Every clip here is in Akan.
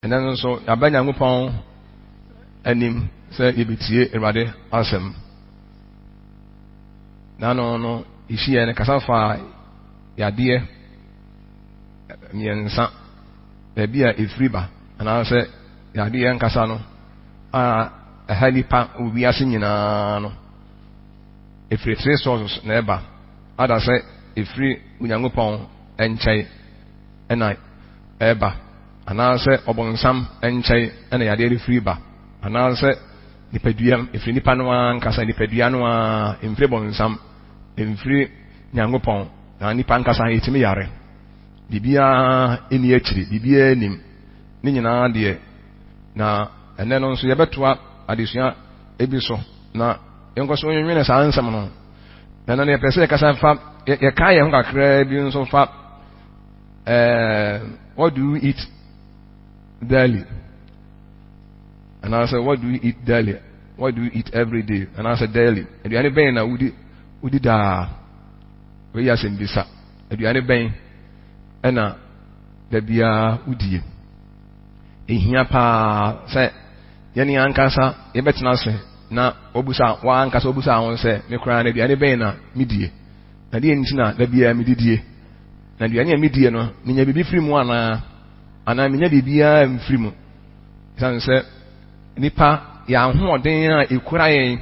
Ɛnnɛ no nso, yɛaba Nyankopɔn anim sɛ yɛbɛtie Awurade asɛm. N'ano no, yɛhyiaɛ no kasa faa yadeɛ mmiɛnsa, baabi a ɛfiri ba, anaasɛ yadeɛ nkasa no a ɛha nipa wɔ wiase nyinaa no, ɛfiri three sources na ɛba, ada sɛ ɛfiri Onyankopɔn nkyɛn na ɛba, anaasɛ ɔbonsam nkyɛn na yadeɛ no firi ba, anaasɛ nipadua, ɛfiri nipa no ara ankasa, nipadua no ara, ɛmfiri bonsam, ɛmfiri Nyankopɔn, na nipa ankasa yɛtumi yare. Biribiara nni akyiri, biribiara nnim, ne nyinaa deɛ, na ɛnɛ no nso yɛbɛtoa adesua ebi so, na yɛnkɔ so nwene saa nsɛm no. Na ɛno no yɛpɛ sɛ yɛkasa fa, yɛka yɛn ho kakraa bi nso fa what do you eat daily? Anaasɛ what do you eat daily? What do you eat every day? Anaasɛ daily. Aduane bɛn na wodi wodi daa? Wei yɛ asɛm bisa. Aduane bɛn ɛna da biara wodie? Ehia paa sɛ yɛne ankasa yɛbɛtena ase na obusa w'ankasa obusa ho sɛ me koraa no aduane bɛn na medie? Na deɛ nti na da biara medidie? Na aduane a medie no, menya biribi firi mu anaa? Anaa menya biribiara mfiri mu? Ɛsiane sɛ nipa yɛn ahoɔden a ɛkura yɛn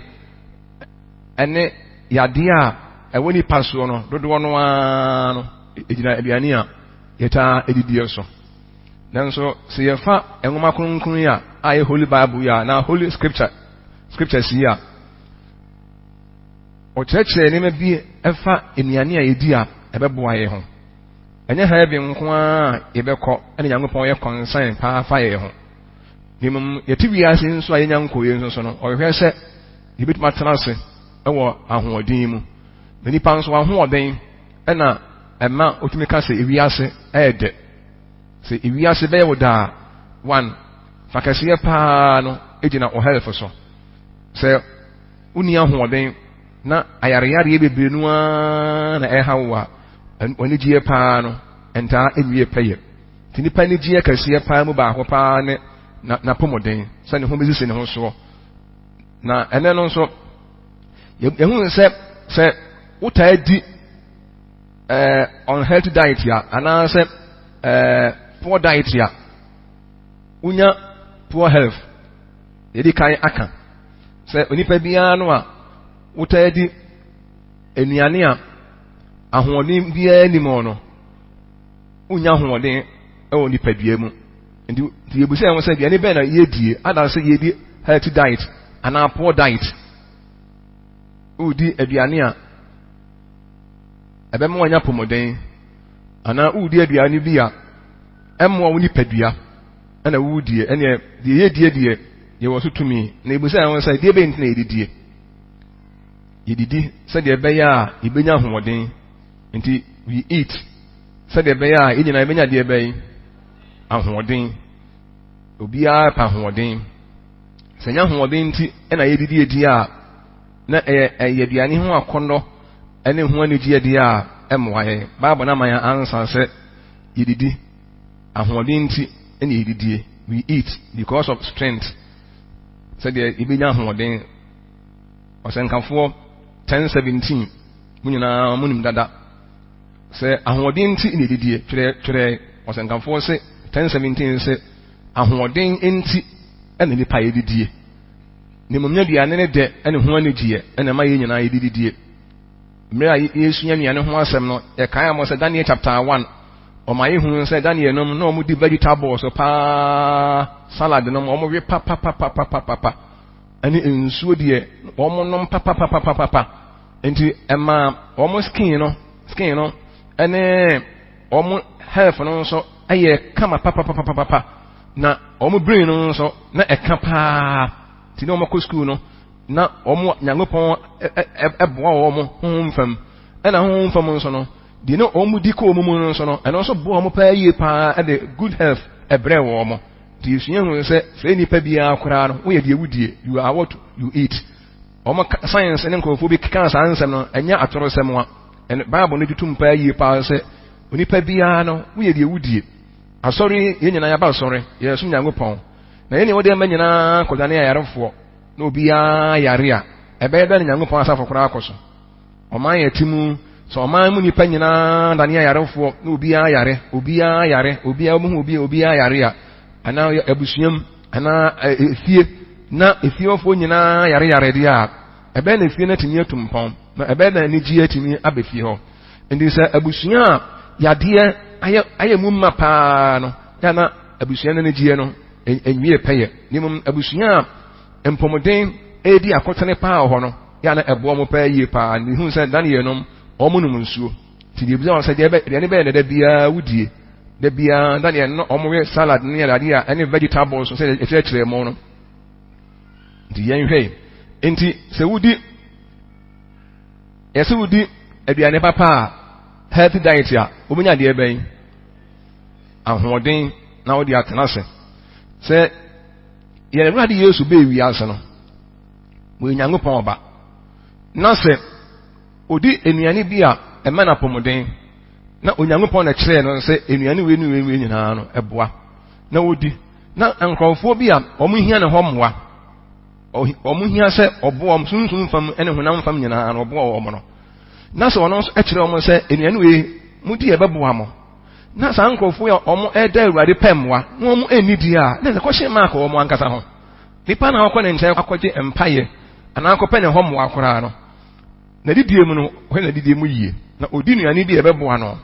ɛne yadeɛ a ɛwɔ nipa soɔ no dodoɔ no ara no ɛgyina aduane a yɛtaa ɛdidie so. Nanso sɛ yɛfa nwoma kronkron yi a ayɛ Holy Bible yi a na Holy Scripture Scriptures yi a Ɔkyerɛkyerɛ nneɛma bi ɛfa nnuane a yɛdi a ɛbɛboa yɛn ho. Ɛnyɛ heaven nko ara a yɛbɛkɔ ɛna Nyankopɔn yɛ concern paa fa yɛn ho. Na mmom yɛte wiase nso a yɛnya nkɔyɛ nso so no, ɔhwehwɛ sɛ yɛbɛtumi atena ase wɔ ahoɔden mu. Na nipa nso ahoɔden ɛna ɛma otumi ka sɛ ewiase ɛyɛ dɛ. Sɛ ewiase bɛyɛ wo daa, one, fa kɛseɛ paa no gyina wo health so. Sɛ wonni ahoɔden na ayareyareɛ bebree no ara na ɛha wo a, w'anigyeɛ paa no ntaa nwie pɛyɛ. Nti nipa anigyeɛ kɛseɛ paa mu baako paa ne n'apɔmuden, sɛ ne ho bɛsisi ne ho soɔ. Na ɛnɛ no nso, yɛhu sɛ sɛ wotaa di eh, unhealthy diet a anaasɛ eh, poor diet a, wonya poor health. Yɛdi kan aka sɛ onipa biara no a wotaa di nnuane a ahoɔden biara nni mu no, wonnya ahoɔden wɔ nipadua mu. Nti nti yɛbisa yɛn ho sɛ aduane bɛn na yɛdie anaasɛ yɛdi healthy diet anaa poor diet. Wodi aduane a ɛbɛma wanya apɔmuden anaa wodi aduane bi a ɛmmoa wo nipadua. ɛna wodie ɛneɛ deɛ yɛdie deɛ yɛwɔ so tumi na yɛbisa yɛn ho sɛ deɛ bɛn nti na yɛdidie yɛdidi sɛdeɛ ɛbɛyɛ a yɛbɛnya ahoɔden nti we eat sɛdeɛ ɛbɛyɛ a yɛn nyinaa yɛbɛnya deɛ bɛn ahoɔden obiara pɛ ahoɔden sɛ nya ahoɔden nti ɛna yɛdidi edi a na ɛyɛ ɛyɛ aduane ho akɔnnɔ ɛne ho anigyeɛ deɛ a ɛmmoa yɛn Bible no ama yɛn ansa sɛ yɛdidi Ahoɔden nti na yɛdidie. We eat because of strength. Sɛdeɛ yɛbɛnya ahoɔden. Ɔsɛnkafoɔ 10:17 mo nyinaa mo nim dada. Sɛ ahoɔden nti na yɛdidie. Twerɛ twerɛ ɔsɛnkafoɔ se 10:17 sɛ ahoɔden nti na nipa yɛdidie. Na mmom aduane ne dɛ ne ho anigyeɛ na ɛma yɛn nyinaa yɛdididie. Mmerɛ a yɛresua nnuane ho asɛm no, yɛkae mo sɛ Daniel chapter 1 Wɔma yɛhunu sɛ Daniel nom na wɔdi vegetables paa, salad nom wɔn we papapapapapa, ɛne nsuo deɛ wɔn nom papapapapapa. Nti ɛma wɔn skin no, skin no ɛne wɔn health no nso ɛyɛ kama papapapapapa. Na wɔn brain no nso na ɛka paa. Nti na wɔn kɔ school no na wɔn Nyankopɔn ɛboa wɔn honhom fam. Ɛna honhom fam nso no Deɛ na wɔn di kɔ wɔn mu no nso no, ɛno nso boa wɔn paa yie paa de good health ɛbrɛ wɔn. Nti yɛsua hu sɛ sɛ nipa biara koraa no, woyɛ deɛ wodie, you are what you eat. Wɔn science ne nkurɔfoɔ bi keka saa nsɛm no, ɛnyɛ atorosɛm a. Ɛno Bible no gye tom paa yie paa sɛ onipa biara no, woyɛ deɛ wodie. Asɔre yi, yɛn nyinaa yɛaba asɔre, yɛresom Nyankopɔn. Na yɛn ne wɔde mma nyinaa kɔdane ayarefoɔ, na obiara yare a, ɛbɛyɛ dɛn na Nyankopɔn asafo koraa akɔ so? Ɔman yɛ te mu, sɛ ɔman mu nnipa nyinaa dane ayarefoɔ, na obiara yare, obiara yare, obiara wɔhu obi obiara yare a, anaa abusua mu, anaa efie, na efiefoɔ nyinaa yare yare deɛ a, ɛbɛyɛ na efie no atumi atu mpɔn, na ɛbɛyɛ na anigyeɛ atumi aba fie hɔ. Nti sɛ abusua a yadeɛ ayɛ ayɛ mu ma paa no, yɛ na abusua no anigyeɛ no nwie pɛyɛ. Na mmom abusua a mpɔmuden redi akotene paa wɔ hɔ no, yɛ na ɛboa wɔn paa yie paa. Na ehu sɛ Daniel nom, wɔn nom nsuo. Nti deɛ ebisa wɔn sɛ deɛ ɛbɛ aduane bɛyɛ na da biara wodie. Da biara Daniel no wɔn yɛ salad ne adeɛ a ɛne vegetables sɛ ɛkyerɛkyerɛ mu no. Nti yɛnhwɛ yi. Nti sɛ wodi yɛsɛ wodi aduane papa a healthy diet a wobɛnya adeɛ bɛn ahoɔden na wode atena ase sɛ yɛn awurade yesu bɛɛ wiase no wɔyɛ nyankopɔn ɔba na sɛ odi nnuane bi a ɛma no apɔmuden na onyankopɔn na kyerɛɛ no sɛ nnuane wei ne wei wei nyinaa no ɛboa na wodi na nkurɔfoɔ bi a wɔn hia ne hɔ mmoa wɔn hia sɛ ɔboa wɔn sunsum fam ne honam fam nyinaa no ɔboa wɔn no na sɛ ɔno nso kyerɛ wɔn sɛ nnuane wei mo di ɛbɛboa mo na saa nkurɔfoɔ a wɔn ɛda awurade pɛ mmoa na wɔn ɛnni di a na ɛsɛ kɔhyɛ maaka wɔn ankasa ho nipa na ɔkɔ ne nkyɛn akɔgye mpaeɛ anaa akɔpɛ ne hɔ mmoa koraa no na didie mu no ɔhwɛ na didie mu yie na ɔdi nnuane bi a ɛbɛboa no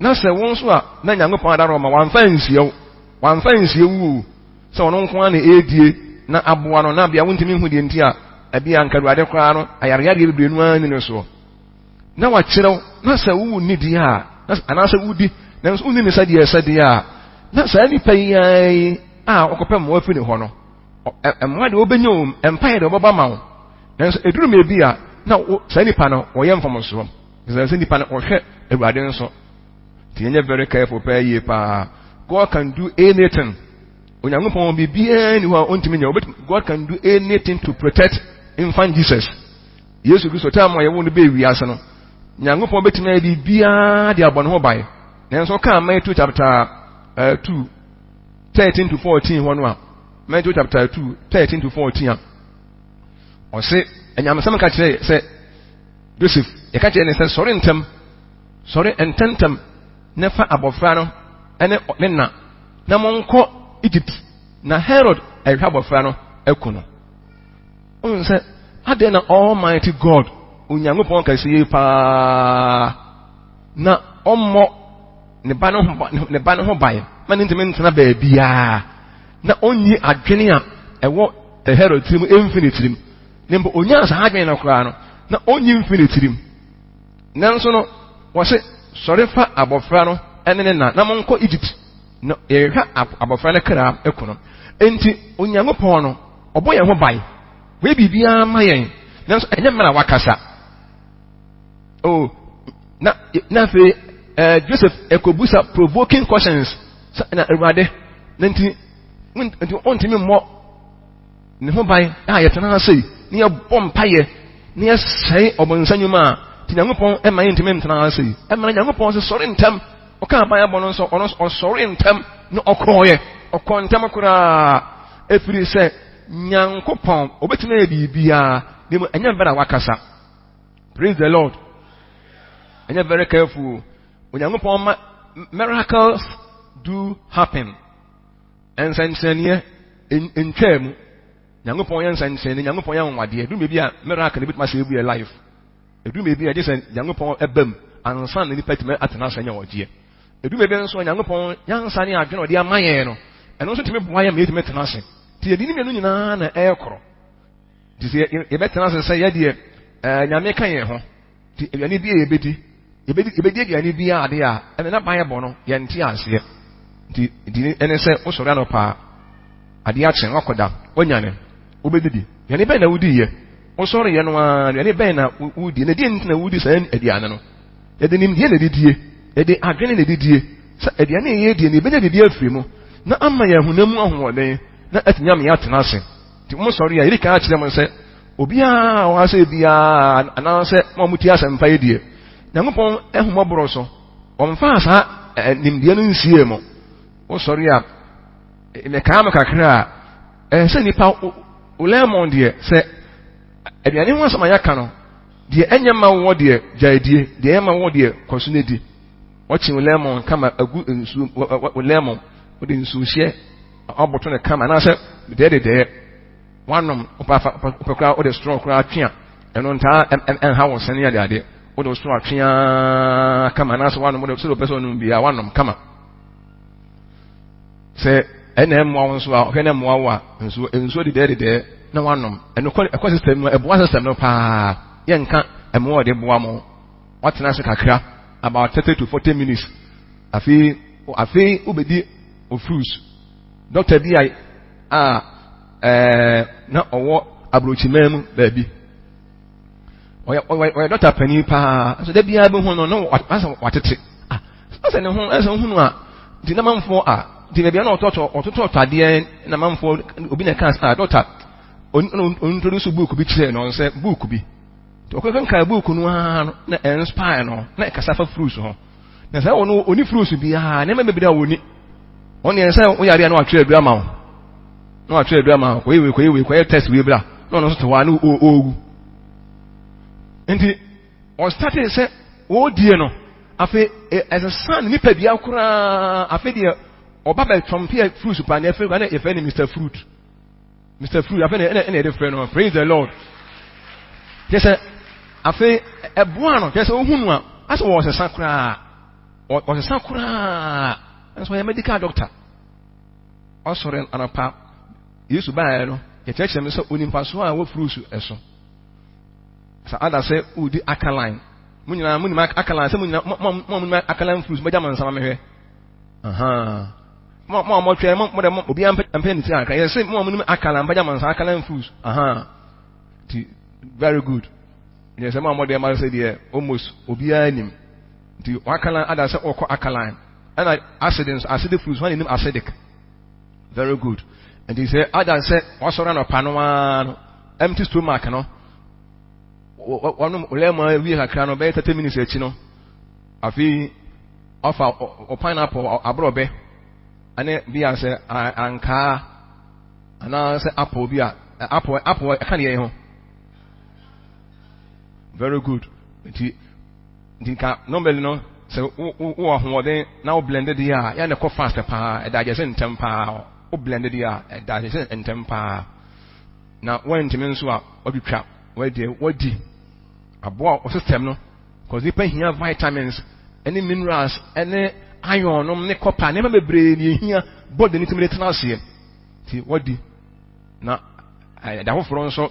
na sɛ wɔn nso a na nyankopɔn adara ɔma wɔamfa nsie wo wɔamfa nsie wo sɛ ɔno nko ara na ɛredie na aboa no na bia wontumi nhu deɛ nti a ɛbi a nka awurade koraa no ayareyareɛ bebree no ara ni no soɔ na wakyerɛw na sɛ wowu nni deɛ a anaasɛ wodi nanso wonni ne sɛdeɛ ɛsɛ deɛ a na saa nipa yi ara yi a ɔkɔpɛ mmoa firi ne hɔ no mmoa deɛ wobɛnya o mpaeɛ deɛ wɔbɛba ma wo nanso ɛduru mmerɛ bi a na saa nipa no wɔyɛ mfomsoɔ ɛsɛ sɛ nipa no ɔhwɛ awurade nso nti yɛnyɛ very careful paa yie paa God can do anything onyankopɔn biribiara ni hɔ a ɔntumi nyɛ God can do anything to protect infant Jesus Yesu Kristo time a yɛwo no bɛɛ wiase no nyankopɔn bɛtumi ayɛ biribiara de abɔ ne ho ban nanso ɔkaa Matthew chapter 2 13 to 14 hɔ no a Matthew chapter 2 13 to 14 a ɔse anyamesɛm ka kyerɛ sɛ Joseph yɛka kyerɛ ne sɛ sɔre ntɛm sɔre ntɛmntɛm na fa abɔfra no ne ne na na monkɔ Egypt na Herod ɛhwɛ abɔfra no aku no. Wohu sɛ adɛn na Almighty God Onyankopɔn kɛse yi paa na ɔmmɔ ne ba no ho ne ba no ho ban ma ne ntumi ntena baabiara na ɔnyi adwene a ɛwɔ Herod tirim mfi ne tirim na mpo onyaa saa adwene no koraa no na ɔnyi mfi ne tirim nanso no wɔse sɔre fa abɔfra no ne ne na na monkɔ Egypt na yɛhwɛ abɔfra no kra aku no enti Onyankopɔn no ɔbɔ yɛn ho ban wɔyɛ biribiara ma yɛn nanso ɛnyɛ mmerɛ a wakasa oh na na afei eh, Joseph ɛkɔbusa provoking questions sɛ na awurade na nti nti ɔntumi mmɔ ne ho ban a yɛtena ha sei na yɛbɔ mpayɛ na yɛsɛe ɔbɔnsa nnwuma a nti nyankopɔn ɛma yɛntumi ntena ha sei ɛma nyankopɔn sɛ sɔre ntɛm ɔka aban abɔ no nso ɔno nso ɔsɔre ntɛm na ɔkɔɔyɛ ɔkɔ ntɛm koraa ɛfiri sɛ nyankopɔn ɔbɛtumi ayɛ biribiara na mu ɛnyɛ mbɛ na wakasa praise the lord ɛnyɛ very careful onyankopɔn ma miracles do happen nsɛnkyerɛnneɛ ntwaa mu nyankopɔn yɛ nsɛnkyerɛnneɛ nyankopɔn yɛ anwanwadeɛ ɛduru baabi a miracle no bɛtumi asɛ ebu yɛ life ɛduru baabi a gye sɛ nyankopɔn ɛba mu ansa na nipa tumi atena ase anya ɔgyeɛ ɛduru baabi nso nyankopɔn nyansa ne adwene ɔde ama yɛn no ɛno nso tumi boa yɛn ma yɛtumi tena ase nti yɛde ne mmienu nyinaa na ɛrekoro nti sɛ yɛbɛtena ase sɛ yɛdeɛ ɛɛ nyame ka yɛn ho nti aduane bi a yɛbɛdi yɛbɛdi yɛbɛdi aduane bi a adeɛ a ɛnna na ban bɔ no yɛnte aseɛ nti nti ɛne sɛ wosɔre anɔpa a adeɛ akye wakɔda wanyane wobɛdidi aduane bɛn na wodi yɛ wosɔre yɛ no ara aduane bɛn na wodi na deɛ nti na wodi saa aduane no yɛde nimdeɛ na ɛdidie yɛde adwene na ɛdidie sɛ aduane a yɛdie no yɛbɛnya biribi afiri mu na ama yɛn honam mu ahoɔden na atumi ama yɛatena ase nti mo sɔre a yɛdi kan akyerɛ mo sɛ obiara a ɔha sɛ biara anaasɛ mo a motie asɛmpa yi deɛ nyankopɔn ahummɔborɔ so ɔmfaa saa nimdeɛ no nsiee mo. Wosɔre a, mɛkaa no kakra a, ɛsɛ sɛ nipa wo lemon deɛ sɛ aduane ho asɛm a yɛaka no, deɛ ɛnyɛ ma wɔ deɛ gyae die, deɛ ɛyɛ ma wɔ deɛ kɔ so no di. Wɔkye wo lemon kama agu nsuo, wo lemon, wode nsuo hyɛ abɔto no kama anaasɛ dɛɛdɛdɛɛ wanom wopɛ koraa wode straw koraa twe a ɛno ntaa ɛnha wɔ sɛne ade adeɛ wode straw atwe ara kama anaasɛ wanom wode sɛ wopɛ sɛ ɔnom biara wanom kama sɛ ɛna ɛmmoa wo nso a ɔhwɛ na ɛmmoa wo a nsuo nsuo dedɛɛdedɛɛ na wanom ɛno kɔ ɛkɔ system no ɛboa system no paa yɛnka ɛmmoa ɔde boa mo watena ase kakra about 30 to 40 minutes afei afei wobɛdi o fruits dɔkta bi a a ɛɛ na ɔwɔ aburokyiman mu baabi ɔyɛ ɔyɛ ɔyɛ dɔkta panyin paa nso da biara bi ho no na wasɛ watete ah asɛ ne ho ɛsɛ ohunu a nti na manfoɔ a nti baabi a na ɔtɔtɔ ɔtotɔ adeɛ na manfoɔ obi na ɛka ah dɔkta ɔntroduce book bi kyerɛ no sɛ book bi nti ɔkɔkɔ book no ara no na ɛnspire no na ɛkasa fa fruits ho. Na sɛ ɔno ɔni fruits biara, nneɛma bebree a ɔni. Ɔno yɛn sɛ woyare a na watwerɛ aduru ama wo. Na watwerɛ aduru ama wo, kɔyɛ wei, kɔyɛ wei, kɔyɛ test wei bra. Na ɔno nso te hɔ a na ɔrewu. Nti ɔstate sɛ ɔredie no, afei ɛsesa ne nipadua koraa, afei deɛ ɔba bɛtɔmpeɛ fruits paa na yɛfrɛ no yɛfrɛ no Mr. Fruit. Mr. Fruit, afei na ɛna yɛde frɛ no, praise the Lord. Kyɛ sɛ afei ɛboa no, kyɛ sɛ ohun no a, asɛ wɔsesa koraa, wɔsesa koraa, nso ɔyɛ medical doctor. Ɔsɔre anɔpa, Yesu baeɛ no, yɛkyerɛkyerɛ no sɛ onimfaso a wɔ fruits ɛso. Sɛ ada sɛ wodi alkaline, mo nyinaa mo nim alkaline, sɛ mo nyinaa mo mo mo nim alkaline fruits, mo gya mo nsa ma mehwɛ. Ahaa. Mo mo a mɔtwɛn mo mo dɛ mo obiara mpɛ mpɛ ne ti akra. Yɛ sɛ mo a mo nim akala mpagya mo nsa akala fruits. Ahaa. Ti very good. Yɛ sɛ mo a mo deɛ ma sɛ deɛ almost obiara nim. Nti wakala ada sɛ ɔkɔ alkaline. Ɛna acid nso acidic fruits wɔn nim acidic. Very good. Nti sɛ ada sɛ wasɔre anɔpa no ara no empty stomach no wɔnom lemon awie kakra no bɛyɛ 30 minutes akyi no afei Ɔfa o pineapple aborɔbɛ ne bi a sɛ ankaa anaasɛ apple bi a apple apple ɛka deɛ ho. Very good. Nti nti nka normally no sɛ wo wo ahoɔden na wo blend deɛ a yɛ na ɛkɔ fast paa ɛda agye sɛ ntɛm paa wo blend deɛ a ɛda agye sɛ ntɛm paa na wɔntumi nso a wɔatwitwa wɔadi wɔadi aboa wo system no. Cause nipa hia vitamins ɛne minerals ɛne iron nom ne copper nneɛma bebree na ehia body ne tumi de tena aseɛ ti wadi na ɛda foforɔ nso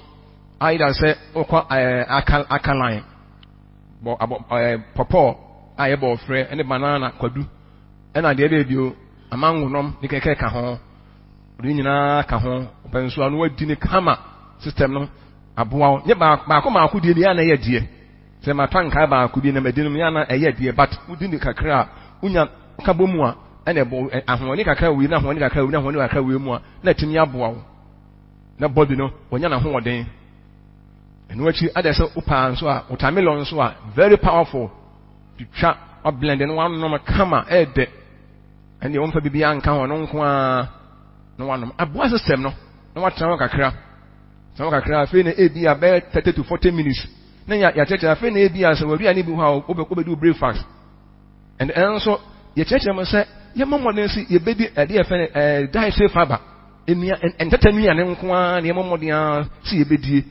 ayida sɛ wokɔ ɛɛ aka alkaline bɔ abɔ ɛɛ pɔpɔ a yɛbɔ ɔfrɛ ɛne banana kwadu ɛna deɛ ɛbɛyɛ bio amango nom ne kɛkɛ ka ho ne nyinaa ka ho ɔpɛ nso ano wadi ne kama system no aboa wo nye baako baako deɛ deɛ na ɛyɛ deɛ. Sɛ matɔ ankaa baako bi na madi no me a na ɛyɛ deɛ but wodi no kakra a wonya ka bɔ mu a ɛna ɛbɔ ahoɔden kakra wei na ahoɔden kakra wei na ahoɔden kakra wei mu a na ɛtumi aboa wo na body no wɔnya n'ahoɔden. Ɛno akyi adɛ sɛ wopaa nso a watermelon nso a very powerful twitwa wablend no wanom kama ɛɛdɛ ɛnneɛ wɔmfa biribiara nka ho no nko ara na wanom aboa system no na watena hɔ kakra tena hɔ kakra afei na ebi a bɛyɛ 30 to 40 minutes na yɛakyerɛkyerɛ afei na ebi a sɛ w'aduane bi hɔ a wobɛdi wo breakfast ɛn ɛno nso yɛkyerɛkyerɛ mu sɛ yɛmmɔ mmɔden sɛ yɛbɛdi ɛde yɛfɛ no ɛɛ dietary fiber nnua ntɛtɛ nnuane nko ara na yɛmmɔ mmɔden ara sɛ yɛbɛdie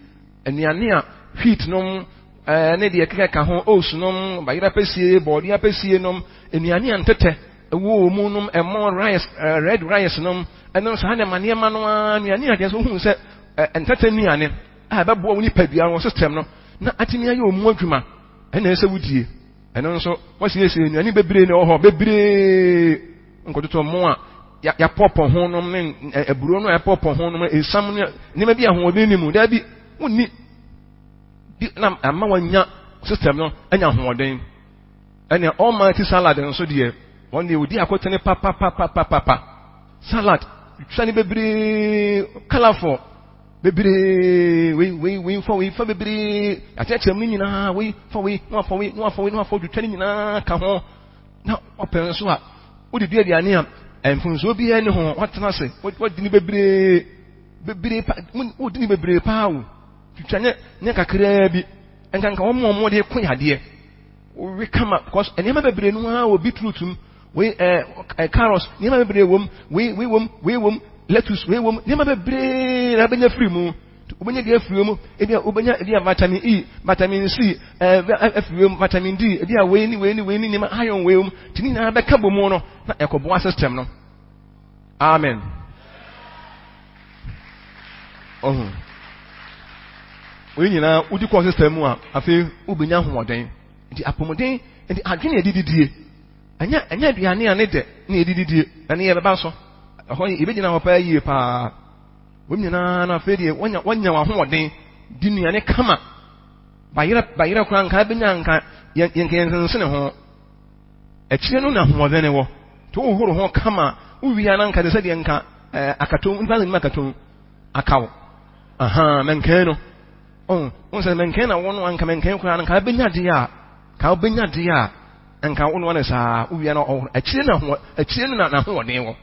nnuane a wheat nom ɛɛ ne deɛ keka ka ho oats nom bayerɛ apɛsie bɔɔdeɛ apɛsie nom nnuane a ntɛtɛ ɛwɔ wɔ mu nom ɛmɔ rice ɛɛ red rice nom ɛno saa nneɛma nneɛma no ara nnuane a deɛ so ohun sɛ ɛɛ ntɛtɛ nnuane a ɛbɛboa wo nipadua no system no na atumi ayɛ wɔn mu adwuma ɛna ɛsɛ wodie ɛno nso wɔasiesie nnuane bebree na ɛwɔ hɔ bebree nkɔtotɔ mo a yɛapɔpɔ ho nom ne aburo no a yɛapɔpɔ ho nom esam ne nneɛma bi ahoɔden ni mu daabi wonni bi na ama wanya system no anya ahoɔden ɛnna almighty salad nso deɛ wɔn deɛ wodi akotene papapapapapa salad twa ne bebree colorful Bebree, wei, wei, wei, fa wei, fa bebree. Akyerɛkyerɛ mu no nyinaa, wei, fa wei, na wafa wei, na wafa wei, na wafa twitwa no nyinaa ka ho. Na ɔpɛ nso a, wode di aduane a, Mfomsoɔ biara nni ho. Woatena ase, woadi no bebree, bebree pa, wodi no bebree paa o. Twitwa nyɛ nyɛ kakraa bi. Nkanka wɔn a wɔde ko yadeɛ. Wowe kama because nneɛma bebree no ara wɔ beetroot mu. Wei ɛɛ eh, carrots, nneɛma bebree wɔ mu. Wei wei wɔ mu, wei wɔ mu, lettuce wei wɔ mu. Nneɛma bebree na abɛnya firi mu. Wobɛnya bi afiri mu, ebi a wobɛnya ebi a vitamin E, vitamin C, ɛɛ afiri mu, vitamin D, ebi a wei ne wei ne wei ne nneɛma iron wei mu. Ti ne nyinaa bɛka bɔ mu no na ɛkɔboa system no. Amen. Ɔho. Wei nyinaa wodi kɔ system mu a afei wobɛnya ahoɔden. Nti apɔmuden nti adwene yɛde didie. Ɛnyɛ ɛnyɛ aduane a ne dɛ ne yɛde didie ɛne yɛbɛba so. Ɛhɔ yɛbɛgyina hɔ paa yie paa. Wɔn nyinaa no afei deɛ wɔnya wɔnya wɔn ahoɔden di nnuane kama. Bayerɛ bayerɛ koraa nka bɛnya nka yɛn yɛn yɛn nsensene ho. Akyire no na ahoɔden wɔ. To wohoro ho kama wowie na nka te sɛ deɛ nka ɛɛ akatom nfa nim akatom akaw. Aha mɛnkɛn no. Ɔn wɔn sɛ mɛnkɛn na wɔn anka mɛnkɛn koraa nka bɛnya deɛ a ka bɛnya deɛ a nka wɔn wɔn saa wowie na ɔhoro akyire na ho akyire no na n'ahoɔden wɔ.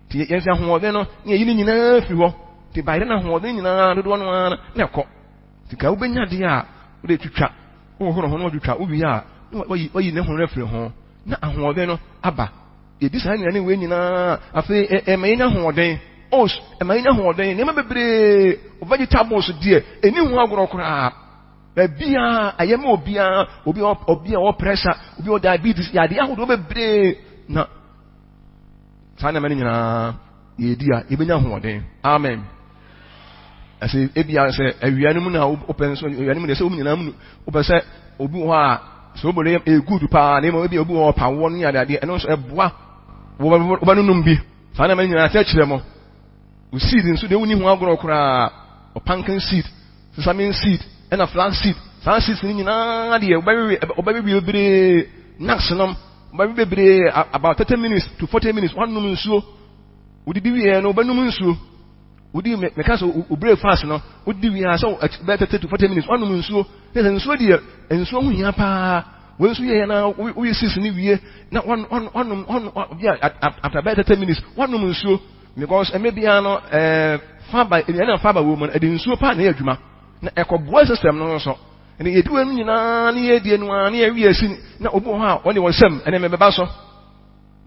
Nti yɛn sɛ ahoɔden no ne yɛyi no nyinaa firi hɔ. Nti bayerɛ no ahoɔden nyinaa dodoɔ no ara na ɛkɔ. Nti ka wobɛnya deɛ a wode twitwa, wohohoro ho na wɔtwitwa, wowie a na wayi wayi ne ho no afiri ho na ahoɔden no aba. Yɛdi saa nnuane wei nyinaa afei ɛma yɛnya ahoɔden. Oats ɛma yɛnya ahoɔden nneɛma bebree vegetables deɛ ɛni ho agorɔ koraa. Baabiara ɛyɛ ma obiara obi obi a ɔwɔ pressure obi a ɔwɔ diabetes yadeɛ ahodoɔ bebree na Saa nneɛma no nyinaa yɛdi a, yɛbɛnya ahoɔden. Amen. Ɛsɛ ebia sɛ awia no mu na wopɛ nso awia no mu deɛ sɛ wɔn nyinaa mu wopɛ sɛ obi wɔ hɔ a sɛ wobɔ yɛ ɛyɛ good paa na mmom ebi obi wɔ hɔ ɔpa woɔ ne adeadeɛ ɛno nso ɛboa wɔbɛnonom bi. Saa nneɛma no nyinaa kyerɛkyerɛ mo. Wo seed nso deɛ wonni ho agorɔ koraa pumpkin seed, sesame seed, ɛna flax seed. Saa seeds no nyinaa deɛ wobɛwewe wobɛwewe bebree nuts nom Wobɛwe bebree about 30 minutes to 40 minutes woanom nsuo. Wodidi wieɛ no wobɛnom nsuo. Wodi meka sɛ wo breakfast no wodidi wie a sɛ bɛyɛ 30 to 40 minutes woanom nsuo. Ne sɛ nsuo deɛ nsuo ho hia paa. Wei nso yɛyɛ na woyɛ six ne wie na woanom woanom bi a after bɛyɛ 30 minutes woanom nsuo because ɛmɛ biara no ɛɛ faba nnuane a faba wɔ mu no ɛde nsuo paa na ɛyɛ adwuma na ɛkɔboa system no nso. Ɛnna yɛdi wɔn nyinaa ne yɛdie no ara ne yɛwe asi na obi wɔ hɔ a ɔne wɔn nsam ɛnna mɛbɛba so.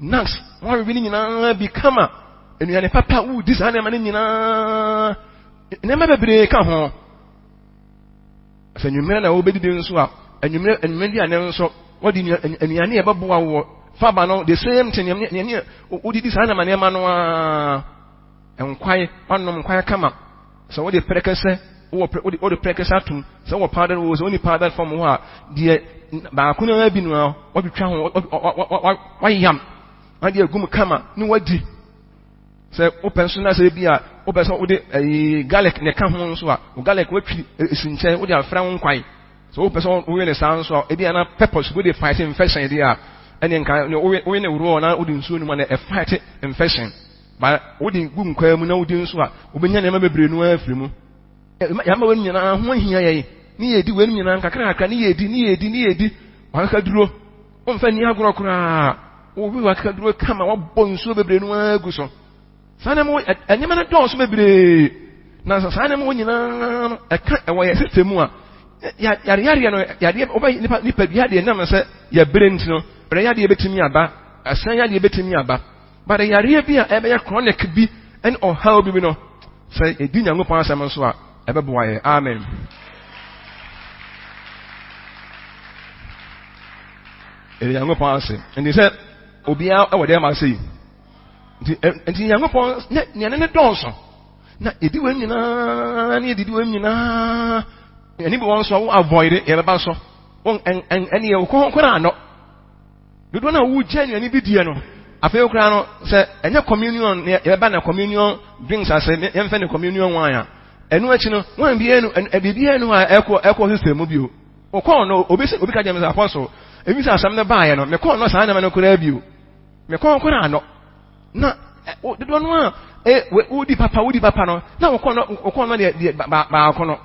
Nax wɔawewe ne nyinaa bi kama nnuane papa wodi saa nneɛma no nyinaa nneɛma bebree ka ho. Sɛ nwummerɛ na wobɛdidi nso a anwummerɛ anwummerɛ aduane nso wɔde nnuane a ɛbɛboa wɔ faba no the same thing nneɛma wodidi saa nneɛma nneɛma no ara. Nkwae, woanom nkwae kama. Sɛ wode prɛkɛsɛ, wowɔ prɛ, wode, wode prɛkɛsɛ atom, sɛ wowɔ powder wɔ, sɛ wonni powder fam hɔ a, deɛ baako no ara bi no ara, woatwitwa ho, woayam, wode agu mu kama, ne woadi. Sɛ wopɛ nso na sɛ ebi a, wopɛ sɛ wode ɛyi garlic na ɛka ho nso a, wo garlic woatwi esi nkyɛn, wode afra wo nkwae. Sɛ wopɛ sɛ woyɛ no saa nso a, ebia na purpose wode fight infection deɛ a, ɛne nka woyɛ no raw na wode nsuo no mu a na ɛfight infection. Ba wode gu nkwaa mu na wodi nso a, wobɛnya nneɛma bebree no ara afiri mu. Yɛama wɔn nyinaa ho ahia yɛn, ne yɛdi wɔn nyinaa nkakrakra, ne yɛdi, ne yɛdi, ne yɛdi. Wakakaduro, womfa nni agorɔ koraa. Wowe wakakaduro kama, wɔbɔ nsuo bebree no ara gu so. Saa nneɛma nneɛma no dɔɔso bebree. Na saa nneɛma wɔ nyinaa no, ɛka ɛwɔ yɛ system mu a, yareyareɛ no, yadeɛ, wobɛ nipa nipadua deɛ nam sɛ yɛbrɛ nti no, brɛ yadeɛ bɛtumi aba, ɛsɛn yadeɛ bɛtumi aba. But yareɛ bi a ɛbɛyɛ chronic bi ne ɔhaw bi bi no, sɛ yɛdi Nyankopɔn asɛm nso a, ɛbɛboa yɛ. Amen. Ɛde Nyankopɔn ase. Nti sɛ obiara wɔ dɛm ase yi. Nti nti Nyankopɔn ne nea ne dɔɔso. Na yɛdi wɔn nyinaa ne yɛdidi wɔn nyinaa. Ɛne bi wɔn nso a wo avoid yɛbɛba so. Wɔn ɛne yɛ wokɔ ho koraa no. Dodoɔ no a wogya nnuane bi diɛ no, afei koraa no, sɛ ɛnyɛ communion na yɛbɛba na communion drinks ase, yɛmfɛ no communion wine a, ɛno akyi no, wine biara no, biribiara no a ɛkɔ ɛkɔ system mu bio. Ɔkɔɔ no, obi sɛ obi ka kyerɛ me sɛ apostle, ebi sɛ asɛm no baeɛ no, mekɔɔ no saa nneɛma no koraa bio. Mekɔɔ koraa no. Na dodoɔ no a wodi papa wodi papa no, na wokɔɔ no wokɔɔ no deɛ deɛ baako no.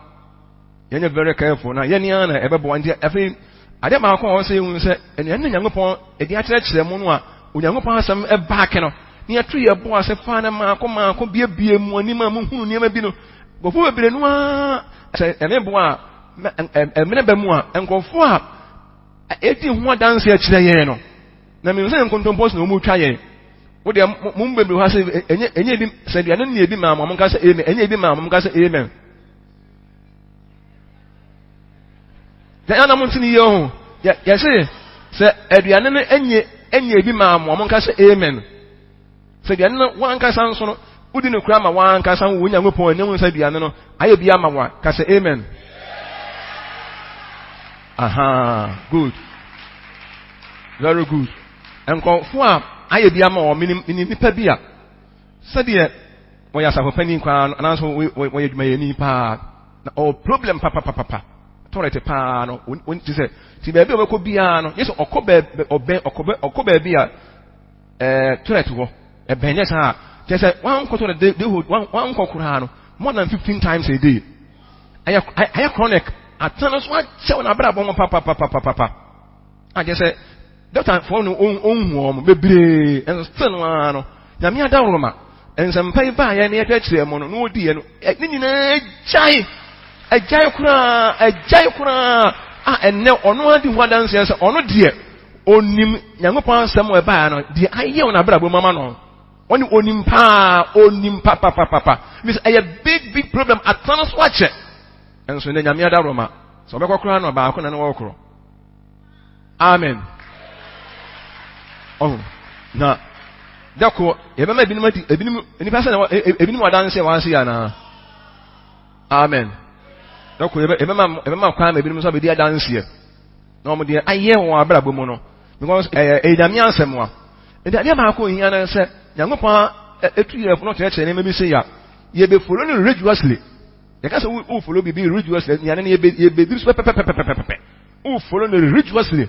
Yɛnyɛ very careful na yɛn ara na ɛbɛboa nti afei adeɛ baako a wɔsɛ yɛhu sɛ nnuane na Nyankopɔn ɛde akyerɛkyerɛ mu no a Onyankopɔn asɛm ɛbaake no na yɛto yɛ bo ase faa no maako maako biebie mu anim a muhunu nneɛma bi no, nkurɔfoɔ bebree no ara sɛ ɛme boa a mmerɛ bɛ mu a nkurɔfoɔ a ɛdi ho adanse akyerɛ yɛn no, na menim sɛ nkontompo so na wɔn retwa yɛn. Wo deɛ mo mu bebree hɔ ase ɛnyɛ ɛnyɛ ebi sɛ aduane no yɛ ebi maa mo a mo nka sɛ amen, ɛnyɛ ebi maa mo mo nka sɛ amen. Yɛn anam nti ne yie ho. Yɛ yɛse sɛ aduane no enye enye ebi maa mo a monka sɛ amen. Sɛ aduane no wankasa nso no wodi no kura ma wankasa wo Nyankopɔn anim sɛ aduane no ayɛ bi ama wo a ka sɛ amen. Aha, good. Very good. Nkurɔfo a ayɛ bi ama wɔn menim menim nipa bi a sɛdeɛ wɔyɛ asafo panyin koraa no anaasɛ wɔyɛ adwumayɛni paa na ɔwɔ problem papapapapa toilet paa no wɔn ti sɛ ti baabi a ɔbɛkɔ biara no yɛ sɛ ɔkɔ baabi ɔbɛn ɔkɔ bɛ ɔkɔ baabi a ɛɛ toilet wɔ ɛbɛn nyɛ saa kyerɛ sɛ wankɔ toilet de de ho wankɔ koraa no more than 15 times a day ɛyɛ ɛyɛ chronic atena no so akyɛ wɔn abrabɔ ho papapapapapa a kyerɛ sɛ dɔktafoɔ no ɔnhu wɔn bebree ɛnso still no ara no nyame adaworoma nsɛmpa yi baayɛ ne yɛkyerɛkyerɛ mu no na wɔdiiɛ no ne nyinaa gyae agyae koraa agyae koraa a ɛnnɛ ɔno adi ho adanseɛ sɛ ɔno deɛ onim nyankopɔn asɛm a ɛbaeɛ no deɛ ayɛ wɔn abrabɔ mu ama no ɔne onim paa onim papapapapa mesɛ ɛyɛ big big problem atena so akyɛ ɛnso ne nyame adaworoma sɛ ɔbɛkɔ koraa no baako na ne wɔkorɔ Amen. Ɔho. Na dako yɛbɛma ebinom adi ebinom nipa sɛ na ebinom adanse wɔn ase anaa. Amen. Dako yɛbɛma yɛbɛma kwan ma ebinom nso abɛdi adanseɛ na wɔn deɛ ayɛ wɔn abrabɔ mu no because ɛyɛ ɛyɛ nyame asɛm a. Nti adeɛ baako ohia no sɛ nyankopɔn etu yɛ no kyerɛkyerɛ nneɛma bi sɛ ya yɛbɛfolo no religiously. Yɛka sɛ wo follow biribi religiously nea ne yɛbɛdiri so pɛpɛpɛpɛpɛpɛ. Wo follow no religiously.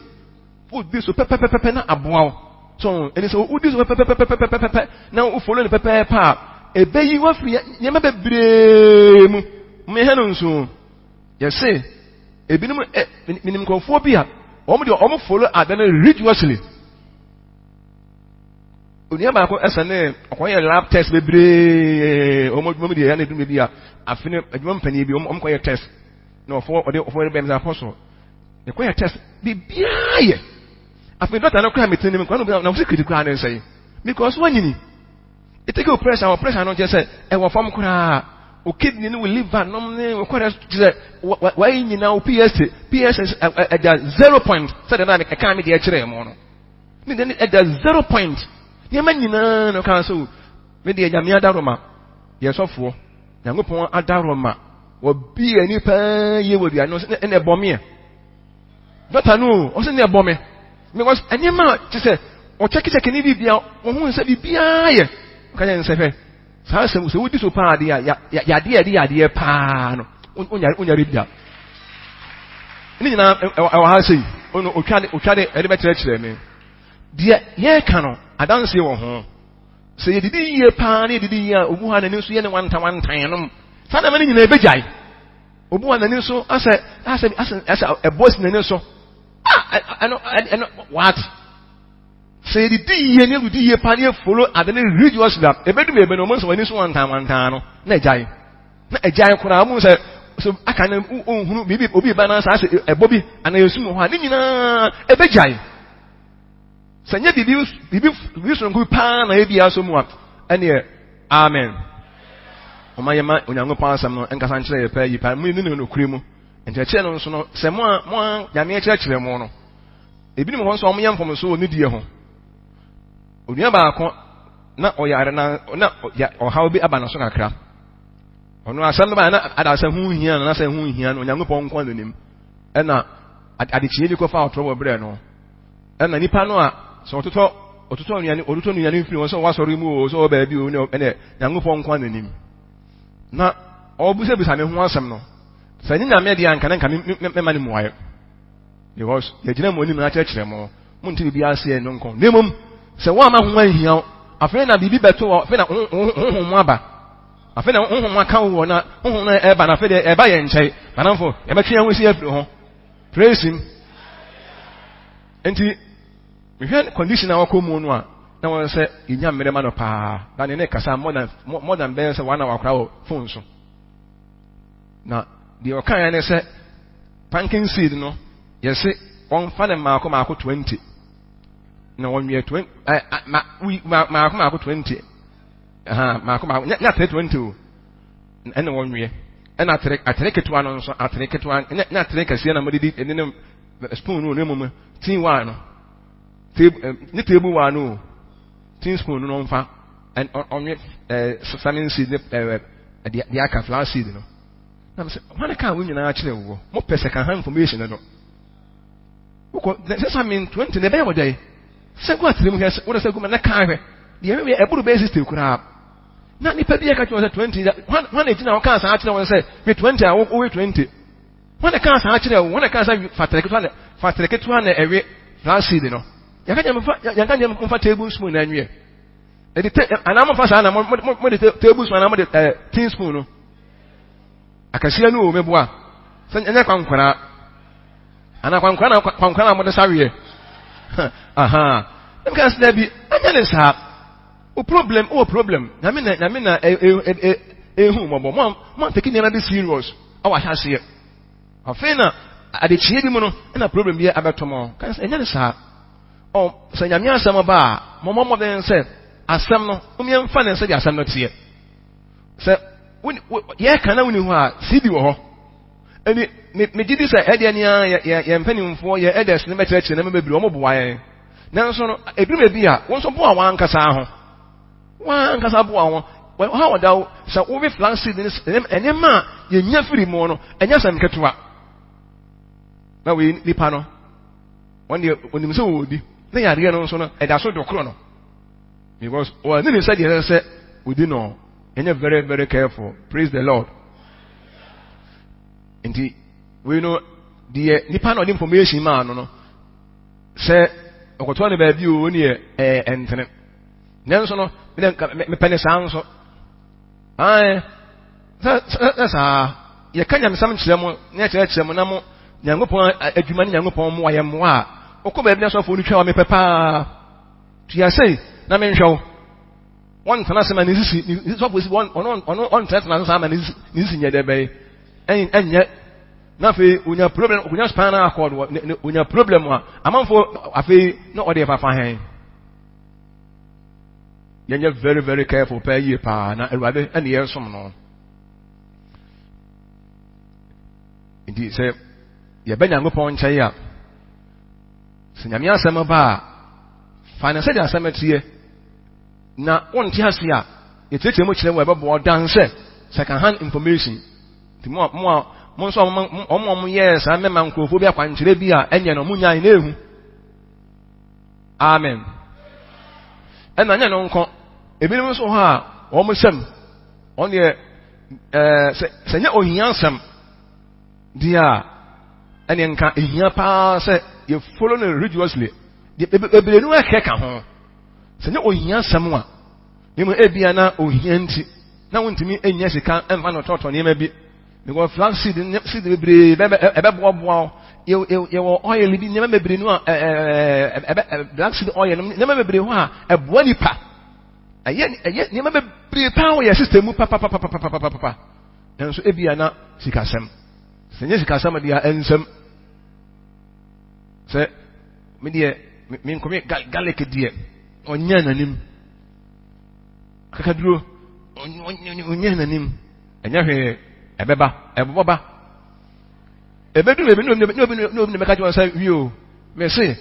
Wodi so pɛpɛpɛpɛ na aboa wo. So ɛni sɛ wodi so pɛpɛpɛpɛpɛpɛ na wo follow no pɛpɛɛpɛ a ɛbɛyi wafiri nneɛma bebree mu. Mmehɛ no nso yɛse ebinom ɛ minim nkurɔfoɔ bi a wɔn deɛ wɔn follow ade no religiously. Onua baako ɛsɛ ɔkɔyɛ lab test bebree wɔn adwuma mu deɛ ɛyɛ na edum bi a afe no adwuma mpanyin bi wɔn kɔyɛ test. Na ɔfɔ ɔde ɔfɔ yɛrɛ bɛn sɛ apɔsɔ ɛkɔ yɛ test biribiara yɛ afei dɔkta no kora mete ne mu kora no na wɔsi kiriti koraa ne nsa yi because wanyini eteke o pressure wɔ pressure no kyerɛ sɛ ɛwɔ fam koraa o kidney ne o liver nom ne o kɔrɛ kyerɛ sɛ wɔayi nyinaa o PSA PSA ɛda 0 point sɛdeɛ na ɛka mi deɛ kyerɛ mu no ne deɛ ɛda 0 point nneɛma nyinaa no kan so me deɛ nyame adaroma yɛ sɔfoɔ nyankopɔn adaroma. Wɔbi ani paa yie wɔ aduane no ɛna ɛbɔ me ɛ. Dɔkta no ɔsɛ ne ɛbɔ me because nneɛma a kyɛ sɛ ɔkyɛkekyɛke ne biribia wɔn sɛ biribiara yɛ ɔka kyɛ nsɛ hwɛ saa sɛ sɛ wodi so paa adeɛ a yadeɛ a ɛde yadeɛ paa no wonyare wonyare bia ne nyinaa ɛwɔ ha sɛ yi ɔno otwa de otwa de ɛde bɛkyerɛkyerɛ me deɛ yɛreka no adanseɛ wɔ ho. Sɛ yɛdidi yie paa na yɛdidi yie a, obu ha n'ani nso yɛ ne wantawantan nom. Saa nneɛma no nyinaa ɛbɛgyae. Obu ha n'ani nso asɛ asɛ asɛ asɛ ɛbɔ si n'ani so. Ah, ɛno ɛno what? Sɛ yɛdidi yie na yɛdidi yie paa na yɛfolo ade no religiously a, ɛbɛdu baabi no wɔn nso wɔn ani so wantanwantan no na ɛgyae. Na ɛgyae koraa wɔn sɛ so aka no ohunu biribi obi ba na saa sɛ ɛbɔ bi anaa esum wɔ hɔ a ne nyinaa ɛbɛgyae. Sɛ nyɛ biribi biribi biribi soronko bi paa na ebi aso mu a, ɛneɛ amen. Ɔma yɛma Onyankopɔn asɛm no nkasa nkyerɛ yɛ paa yi paa mu ne ne nokorɛ mu. Nkyerɛkyerɛ no nso no, sɛ mo a mo a Nyame kyerɛkyerɛ mo no, ebinom hɔ nso a wɔyɛ mfomso wɔ ne die ho. Onua baako na ɔyare na na ɔhaw bi aba ne so kakra. Ɔno asɛm no ba na adasɛ ho hia no na sɛ ho hia no Onyankopɔn nko na onim. Ɛna adekyeɛ bi kɔfa ɔtorɔ wɔ berɛ no. Ɛna nipa no a sɛ ɔtotɔ ɔtotɔ nnuane ɔtotɔ nnuane mfiri wɔn sɛ ɔwɔ asɔre mu o sɛ ɔwɔ baabi o ne ɛnɛ nyankopɔn nko n'anim na ɔbisabisa me ho asɛm no sɛ nye nyame deɛ anka ne nka mɛma ne mmuaeɛ because yɛgyina mu anim na akyerɛkyerɛ mo mo nte biribi aseɛ no nko na mmom sɛ wɔama ho anhia wo afei na biribi bɛto wɔ afei na honhom aba afei na honhom aka wo wɔ na honhom no ɛba na afei deɛ ɛba yɛ nkyɛe manamfo yɛbɛtwe yɛn ho si afiri ho. Praise him. Nti, mehwɛ condition a wakɔ mu no a, na wɔn sɛ yɛnya mmerɛ ma no paa. Na ne ne kasa more than more than bɛyɛ sɛ one hour koraa wɔ phone so. Na deɛ ɔkaeɛ ne sɛ pumpkin seed no yɛse wɔmfa no mmaako mmaako 20 na wɔnweɛ 20 ɛ ma mmaako mmaako 20 ɛha mmaako mmaako nyɛ atere 20 o ɛna wɔnweɛ ɛna atere atere ketewa no nso atere ketewa nyɛ nyɛ atere kɛseɛ na wɔde di ɛne ne spoon no ne mu tin waa no table ne table waa no o tin spoon no ɔmfa ɔnwe ɛɛ sesame seed ne ɛɛ deɛ aka flower seed no. Na mesɛ, hwan kaa wo nyinaa kyerɛ woɔ? Mopɛ second hand information no do. Wokɔ, sɛ sɛ men 20 na ɛbɛyɛ wɔ dɛn? Sɛ gu atere mu hwɛ, wode sɛ gu ma na kaa hwɛ. Deɛ ɛwɛ ɛboro bɛyɛ 60 koraa. Na nipa bi ɛka kyerɛ wɔn sɛ 20, hwan hwan na egyina hɔ kaa saa kyerɛ wɔn sɛ hwɛ 20 a wowe 20. Hwan na kaa saa kyerɛ wo? Hwan na kaa sɛ fa tere ketewa na fa tere ketewa na ɛwe flour seed no? Yɛka kyerɛ mfa yɛka kyerɛ mfa table spoon na ɛnweɛ. Ɛde te anaa mo fa saa na mo mo mo de table spoon anaa mo de ɛɛ tin spoon no. Akɛseɛ no o meboa. Sɛ ɛnyɛ kwankwaraa. Anaa kwankwaraa na kwankwaraa na mo de saweɛ. Aha. Ɛm ka sɛ bi ɛnyɛ ne saa. O problem o problem. Nyame na nyame na ehu mɔbɔ. Mo mo take nneɛma bi serious. Ɛwɔ ahyɛaseɛ. Afei na adekyeɛ bi mu no ɛna problem bi abɛtɔ mo. Ka sɛ ɛnyɛ ne saa. Ɔ sɛ nyame asɛm ba a mo mmɔ mmɔden sɛ asɛm no mo mfa ne sɛ de asɛm no teɛ. Sɛ yɛka na woni hɔ a CD wɔ hɔ. Ɛni megye di sɛ ɛdeɛ nea yɛ yɛn mpanimfoɔ yɛ elders ne bɛkyerɛkyerɛ nneɛma bebree wɔn boa yɛn. Nanso no ebinom ebi a wɔn nso boa wɔn ankasa ho. Wɔn ankasa boa wɔn. Wɔn ha wɔda wo sɛ wowe flaxseed ne nneɛma a yɛnya firi mu no ɛnyɛ asɛm ketewa. Na wei nipa no wɔn deɛ onim sɛ wɔredi na yareɛ no nso no ɛda so do korɔ no. Because wɔn ne sɛ deɛ ɛsɛ sɛ odi no ɛnyɛ very very careful. Praise the Lord. Nti wei no deɛ nipa na ɔde information maa no no sɛ ɔkɔtoa no baabi o ne yɛ ɛɛ ɛntene. Nanso no mepɛ ne saa nso. Ae sɛ sɛ saa yɛka nyamesɛm kyerɛ mo na yɛkyerɛkyerɛ mo na mo Nyankopɔn adwuma ne Nyankopɔn mmoa yɛ mmoa a wokɔ baabi na sɔfoɔ no twa wa mepɛ paa. Tua sei na menhwɛ wo. Wɔntena ase ma ne sisi ne sɔfo si wɔn ɔno ɔno ɔntenatena ase saa ma ne sisi ne sisi nyɛ dɛ bɛyɛ ɛnyɛ na afei onya problem onya spinal cord wɔ ne onya problem a amanfo afei na ɔde fafa hɛn yɛnyɛ very very careful paa yie paa na awurade ɛne yɛn som no nti sɛ yɛbɛ nyankopɔn nkyɛn a sɛ nyame asɛm ba a fa no sɛdeɛ asɛm teɛ na wonte ase a yɛkyerɛkyerɛ mu kyerɛ wo ɛbɛboa dan sɛ second hand information nti mo a mo a mo nso a wɔn a wɔyɛɛ saa mɛma nkurɔfoɔ bi akwankyerɛ bi a ɛnyɛ no mo nyae na ehu amen ɛna nyɛ no nko ebinom nso hɔ a wɔn nsɛm wɔn deɛ ɛɛ sɛ sɛ nyɛ ohia nsɛm deɛ a ɛne nka ehia paa sɛ yɛ follow no religiously bebree no ɛkɛ ka ho sɛ nyɛ ohia asɛm a ne mu ebia na ohia nti na wontumi nya sika mfa no tɔtɔ nneɛma bi because flax seed seed bebree ɛbɛboaboa wo yɛwɔ oil bi nneɛma bebree no a ɛbɛ black seed oil no nneɛma bebree hɔ a ɛboa nipa ɛyɛ ɛyɛ nneɛma bebree paa wɔ yɛ system mu papapapapapapa nanso ebia na sikasɛm sɛ nyɛ sikasɛm deɛ ɛnsɛm sɛ me deɛ me nkɔmɛ garlic deɛ ɔnyɛ n'anim akakaduro ɔnyɛ n'anim ɛnyɛ hwee ɛbɛba ɛbɛbɔ ba ɛbɛdu baabi ne obi ne obi ne obi ne bɛka kyerɛ wɔn sɛ wie o mese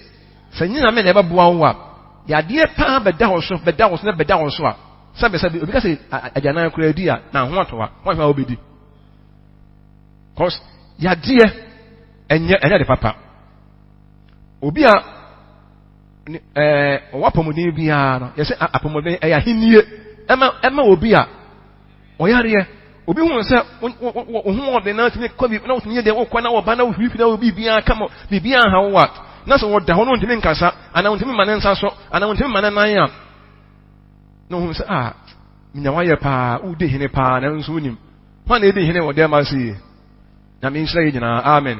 sɛ nyina me na ɛbɛboa wo a yadeɛ paa bɛda wo so bɛda wo so na bɛda wo so a sɛbi sɛbi obi ka sɛ agyanan koraa di a na ho ato a wɔn ahwɛ a wobɛdi cause yadeɛ ɛnyɛ ɛnyɛ de papa obi a ɛɛ ɔwɔ apɔmuden biara no yɛsɛ apɔmuden ɛyɛ ahennie ɛma ɛma obi a ɔyareɛ obi hu sɛ wo ho ɔden na tumi kɔ bi na wotumi yɛ deɛ wokɔ na wɔba na wohwihwi na wo biribiara kama biribiara ha wo a na sɛ wɔda hɔ no ntumi nkasa anaa wontumi ma ne nsa so anaa wontumi ma ne nan a na ohun sɛ a menya wayɛ paa wodi hene paa nanso wonim hwan na edi hene wɔ dɛm ase yi Nyame nhyira yɛ nyinaa. Amen.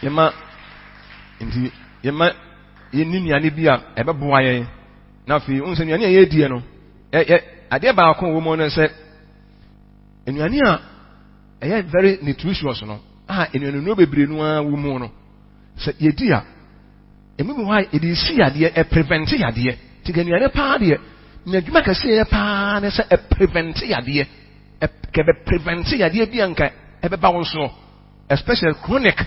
Yɛma nti yɛma Yɛnni nnuane bi a ɛbɛboa yɛn. Na afei, wohu sɛ nnuane a yɛrediɛ no, ɛ adeɛ baako wɔ mu no sɛ nnuane a ɛyɛ very nutritious no a nnuanennuro bebree no ara wɔ mu no, sɛ yɛdi a, emu bi hɔ a yɛde si yadeɛ, ɛprevente yadeɛ. Nti nka nnuane paa deɛ, n'adwuma kɛse yɛ paa ne sɛ ɛprevente yadeɛ. Kɛbɛprevente yadeɛ bi a nka ɛbɛba wo soɔ, especially chronic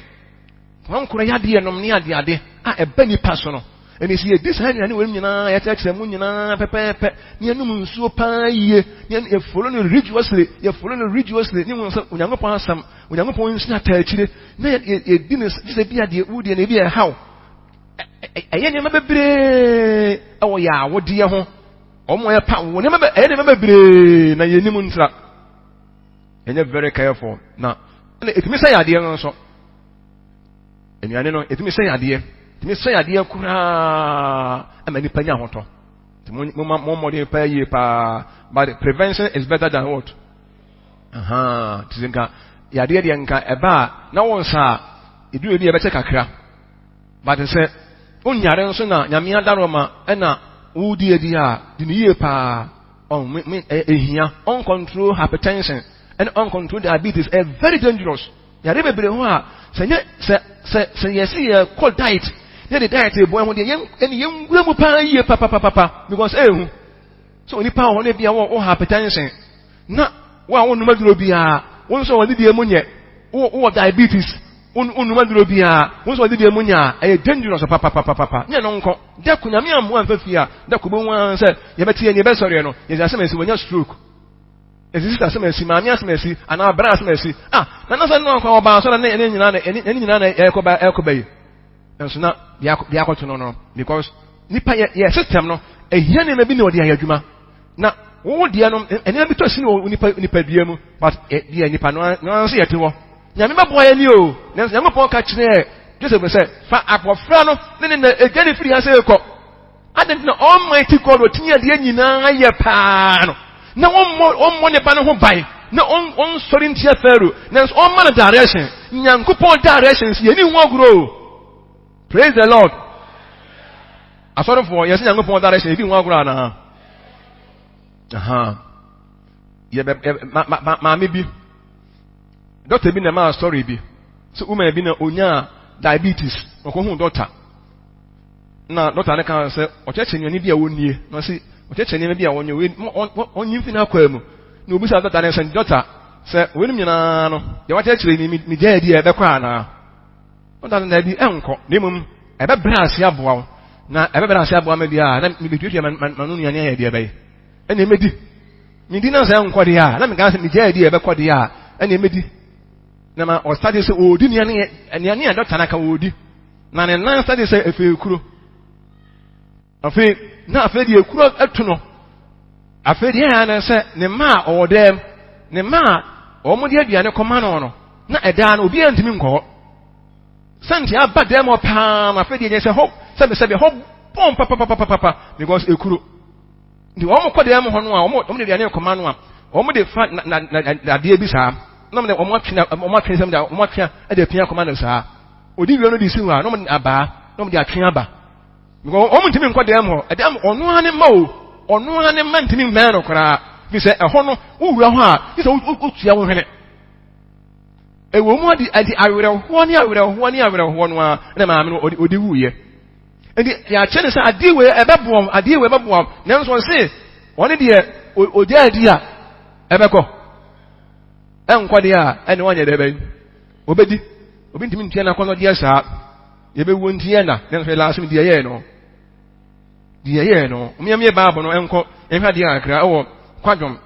Koankorɔ yadeɛ nom ne adeade a ɛba nipa so no. Ɛne sɛ yɛdi saa nnuane wei nyinaa, yɛkyerɛkyerɛ mu nyinaa pɛpɛɛpɛ, ne yɛnom nsuo paa yie, ne yɛfolo no religiously, yɛfolo no religiously, ne wɔn sɛ Onyankopɔn asɛm, Onyankopɔn nsi ataa akyire, na yɛdi no sɛ bi adeɛ wodeɛ na ebi ɛhaw. Ɛyɛ nneɛma bebree ɛwɔ yɛ awodeɛ ho. Wɔn a yɛpa wɔ nneɛma ɛyɛ nneɛma bebree na yɛnim ntra. Ɛnyɛ very careful na ɛna ɛtumi sɛ yadeɛ no nso. Nnuane no, ɛtumi sɛ yadeɛ. Ɛtumi sɛ yadeɛ koraa ɛma nipa nya ahotɔ. Nti mo mo mo mmɔden paa yie paa. But prevention is better than what? Ahaa. Ti sɛ nka yadeɛ deɛ nka ɛba a na wɔn nsa a edu ebi ɛbɛkyɛ kakra. But sɛ wonyare nso na nyame adaro ma ɛna wodi adi a di ne yie paa. Ɔn me me ehia uncontrolled hypertension ɛne uncontrolled diabetes ɛyɛ very dangerous. Yare bebree hɔ a sɛ nyɛ sɛ sɛ sɛ yɛsi yɛ kɔ diet ne de diet bɔ ɛho deɛ yɛn ɛne yɛn wura mu paa yie papapapa because ɛyɛ sɛ onipa wɔ hɔ no bi a wɔ wɔ hypertension na wo a wɔnum aduro biara wɔn nso wɔn didie mu nyɛ wɔ wɔ diabetes wɔnum aduro biara wɔn nso wɔn didie mu nyɛ a ɛyɛ dangerous papapapapa nyɛ no nkɔ dɛko nyame amoa nfa fie a dɛko bɛ wɔn sɛ yɛbɛte yɛn yɛbɛsɔre no yɛsɛ asɛm ɛsi wɔnya stroke. Esi sista asɛm asi, maame asɛm asi, anaa bra asɛm asi. Ah, na na sɛ no akwa ɔbaa so na ne ne nyinaa na ne ne nyinaa na ɛkɔ ba ɛkɔ ba yi. Nso na deɛ deɛ akɔto no no because nipa yɛ yɛ system no ehia nneɛma bi na ɔde ayɛ adwuma. Na wo deɛ no nneɛma bi tɔ si wɔ nipa nipadua mu but deɛ nipa no no nso yɛ te hɔ. Nyame bɛboa yɛ ni o. Nanso Nyankopɔn ka kyerɛɛ Joseph sɛ fa abɔfra no ne ne na egya ne firi ha sɛ ekɔ. Adɛn nti na Almighty God ɔtumi adeɛ nyinaa yɛ paa no na ɔmmɔ ɔmmɔ ne ba no ho ban na ɔnsɔre ntia Pharaoh nanso ɔmma no direction? Nyankopɔn directions yɛni ho agorɔ o. Praise the Lord. Asɔrefoɔ yɛsɛ Nyankopɔn direction yɛdi ho agorɔ anaa? Aha. Yɛbɛ ma ma maame bi dɔkta bi na ɛmaa story bi sɛ woman bi na onyaa diabetes ɔkɔhu dɔkta. Na dɔkta no kaa sɛ ɔkyerɛkyerɛ nnuane bi a wɔnnie na ɔse ɔkyerɛkyerɛ nneɛma bi a wɔnyɛ wɔnyi mfi n'akwaa mu. Na obisa dɔkta no sɛ dɔkta sɛ weinom nyinaa no deɛ wakyerɛkyerɛ ni megyae adi a ɛbɛkɔ anaa? Dɔkta no daabi ɛnkɔ na mmom ɛbɛbrɛ ase aboa wo na ɛbɛbrɛ ase aboa me deɛ a na mebetuatua m'ano nnuane ayɛ deɛ ɛbɛyɛ ɛna ɛmɛdi medi na sɛ ɛnkɔ deɛ a na meka sɛ megyae adi a ɛbɛkɔ deɛ a ɛna ɛmɛdi na ma ɔsade sɛ ɔredi nnuane a dɔkta no aka ɔredi. Na ne nan sɛde sɛ afei kuro. Afei na afei deɛ kuro atu no. Afei deɛ ɛyɛ ne sɛ ne mma a ɔwɔ dɛm, ne mma a wɔn de aduane kɔma no no, na ɛdaa no obiara ntumi nkɔ hɔ. Sɛnti aba dɛm hɔ paa na afei deɛ nyɛ sɛ hɔ sɛbisɛbi hɔ bɔn papapapapa because ekuro. Nti wɔn kɔ dɛm hɔ no a wɔn de aduane kɔma no a wɔn de fa na na na adeɛ bi saa na wɔn de wɔn atwe wɔn atwe sɛm de wɔn atwe de apia kɔma no saa. Odi wie no de si hɔ a, na wɔde abaa na wɔde atwe aba. Because wɔn ntumi nkɔ dɛm hɔ. Ɛdɛm ɔno ara ne mma o. Ɔno ara ne mma ntumi mmɛn no koraa. Fi sɛ ɛhɔ no, wowura hɔ a, gye sɛ wotua wo hwene. Ɛwɔ mu ade ade awerɛhoɔ ne awerɛhoɔ ne awerɛhoɔ no ara na maame no ɔde ɔde wuiɛ. Nti yɛakyɛ ne sɛ adeɛ wei ɛbɛboa wo, adeɛ wei ɛbɛboa wo. Nanso ɔse ɔne deɛ ɔgya adi a ɛbɛkɔ. Ɛnkɔ deɛ a ɛne ɔnyɛ dɛ bɛn. Obedi. Obi ntumi ntua n'akɔnnɔdeɛ saa. Yɛbɛwuo nti yɛn na. Nanso yɛ laasem deɛ yɛɛ no. Deɛ yɛɛ no. Mmeammea Bible no nkɔ nhwɛ adeɛ kakra ɛwɔ kwadwom.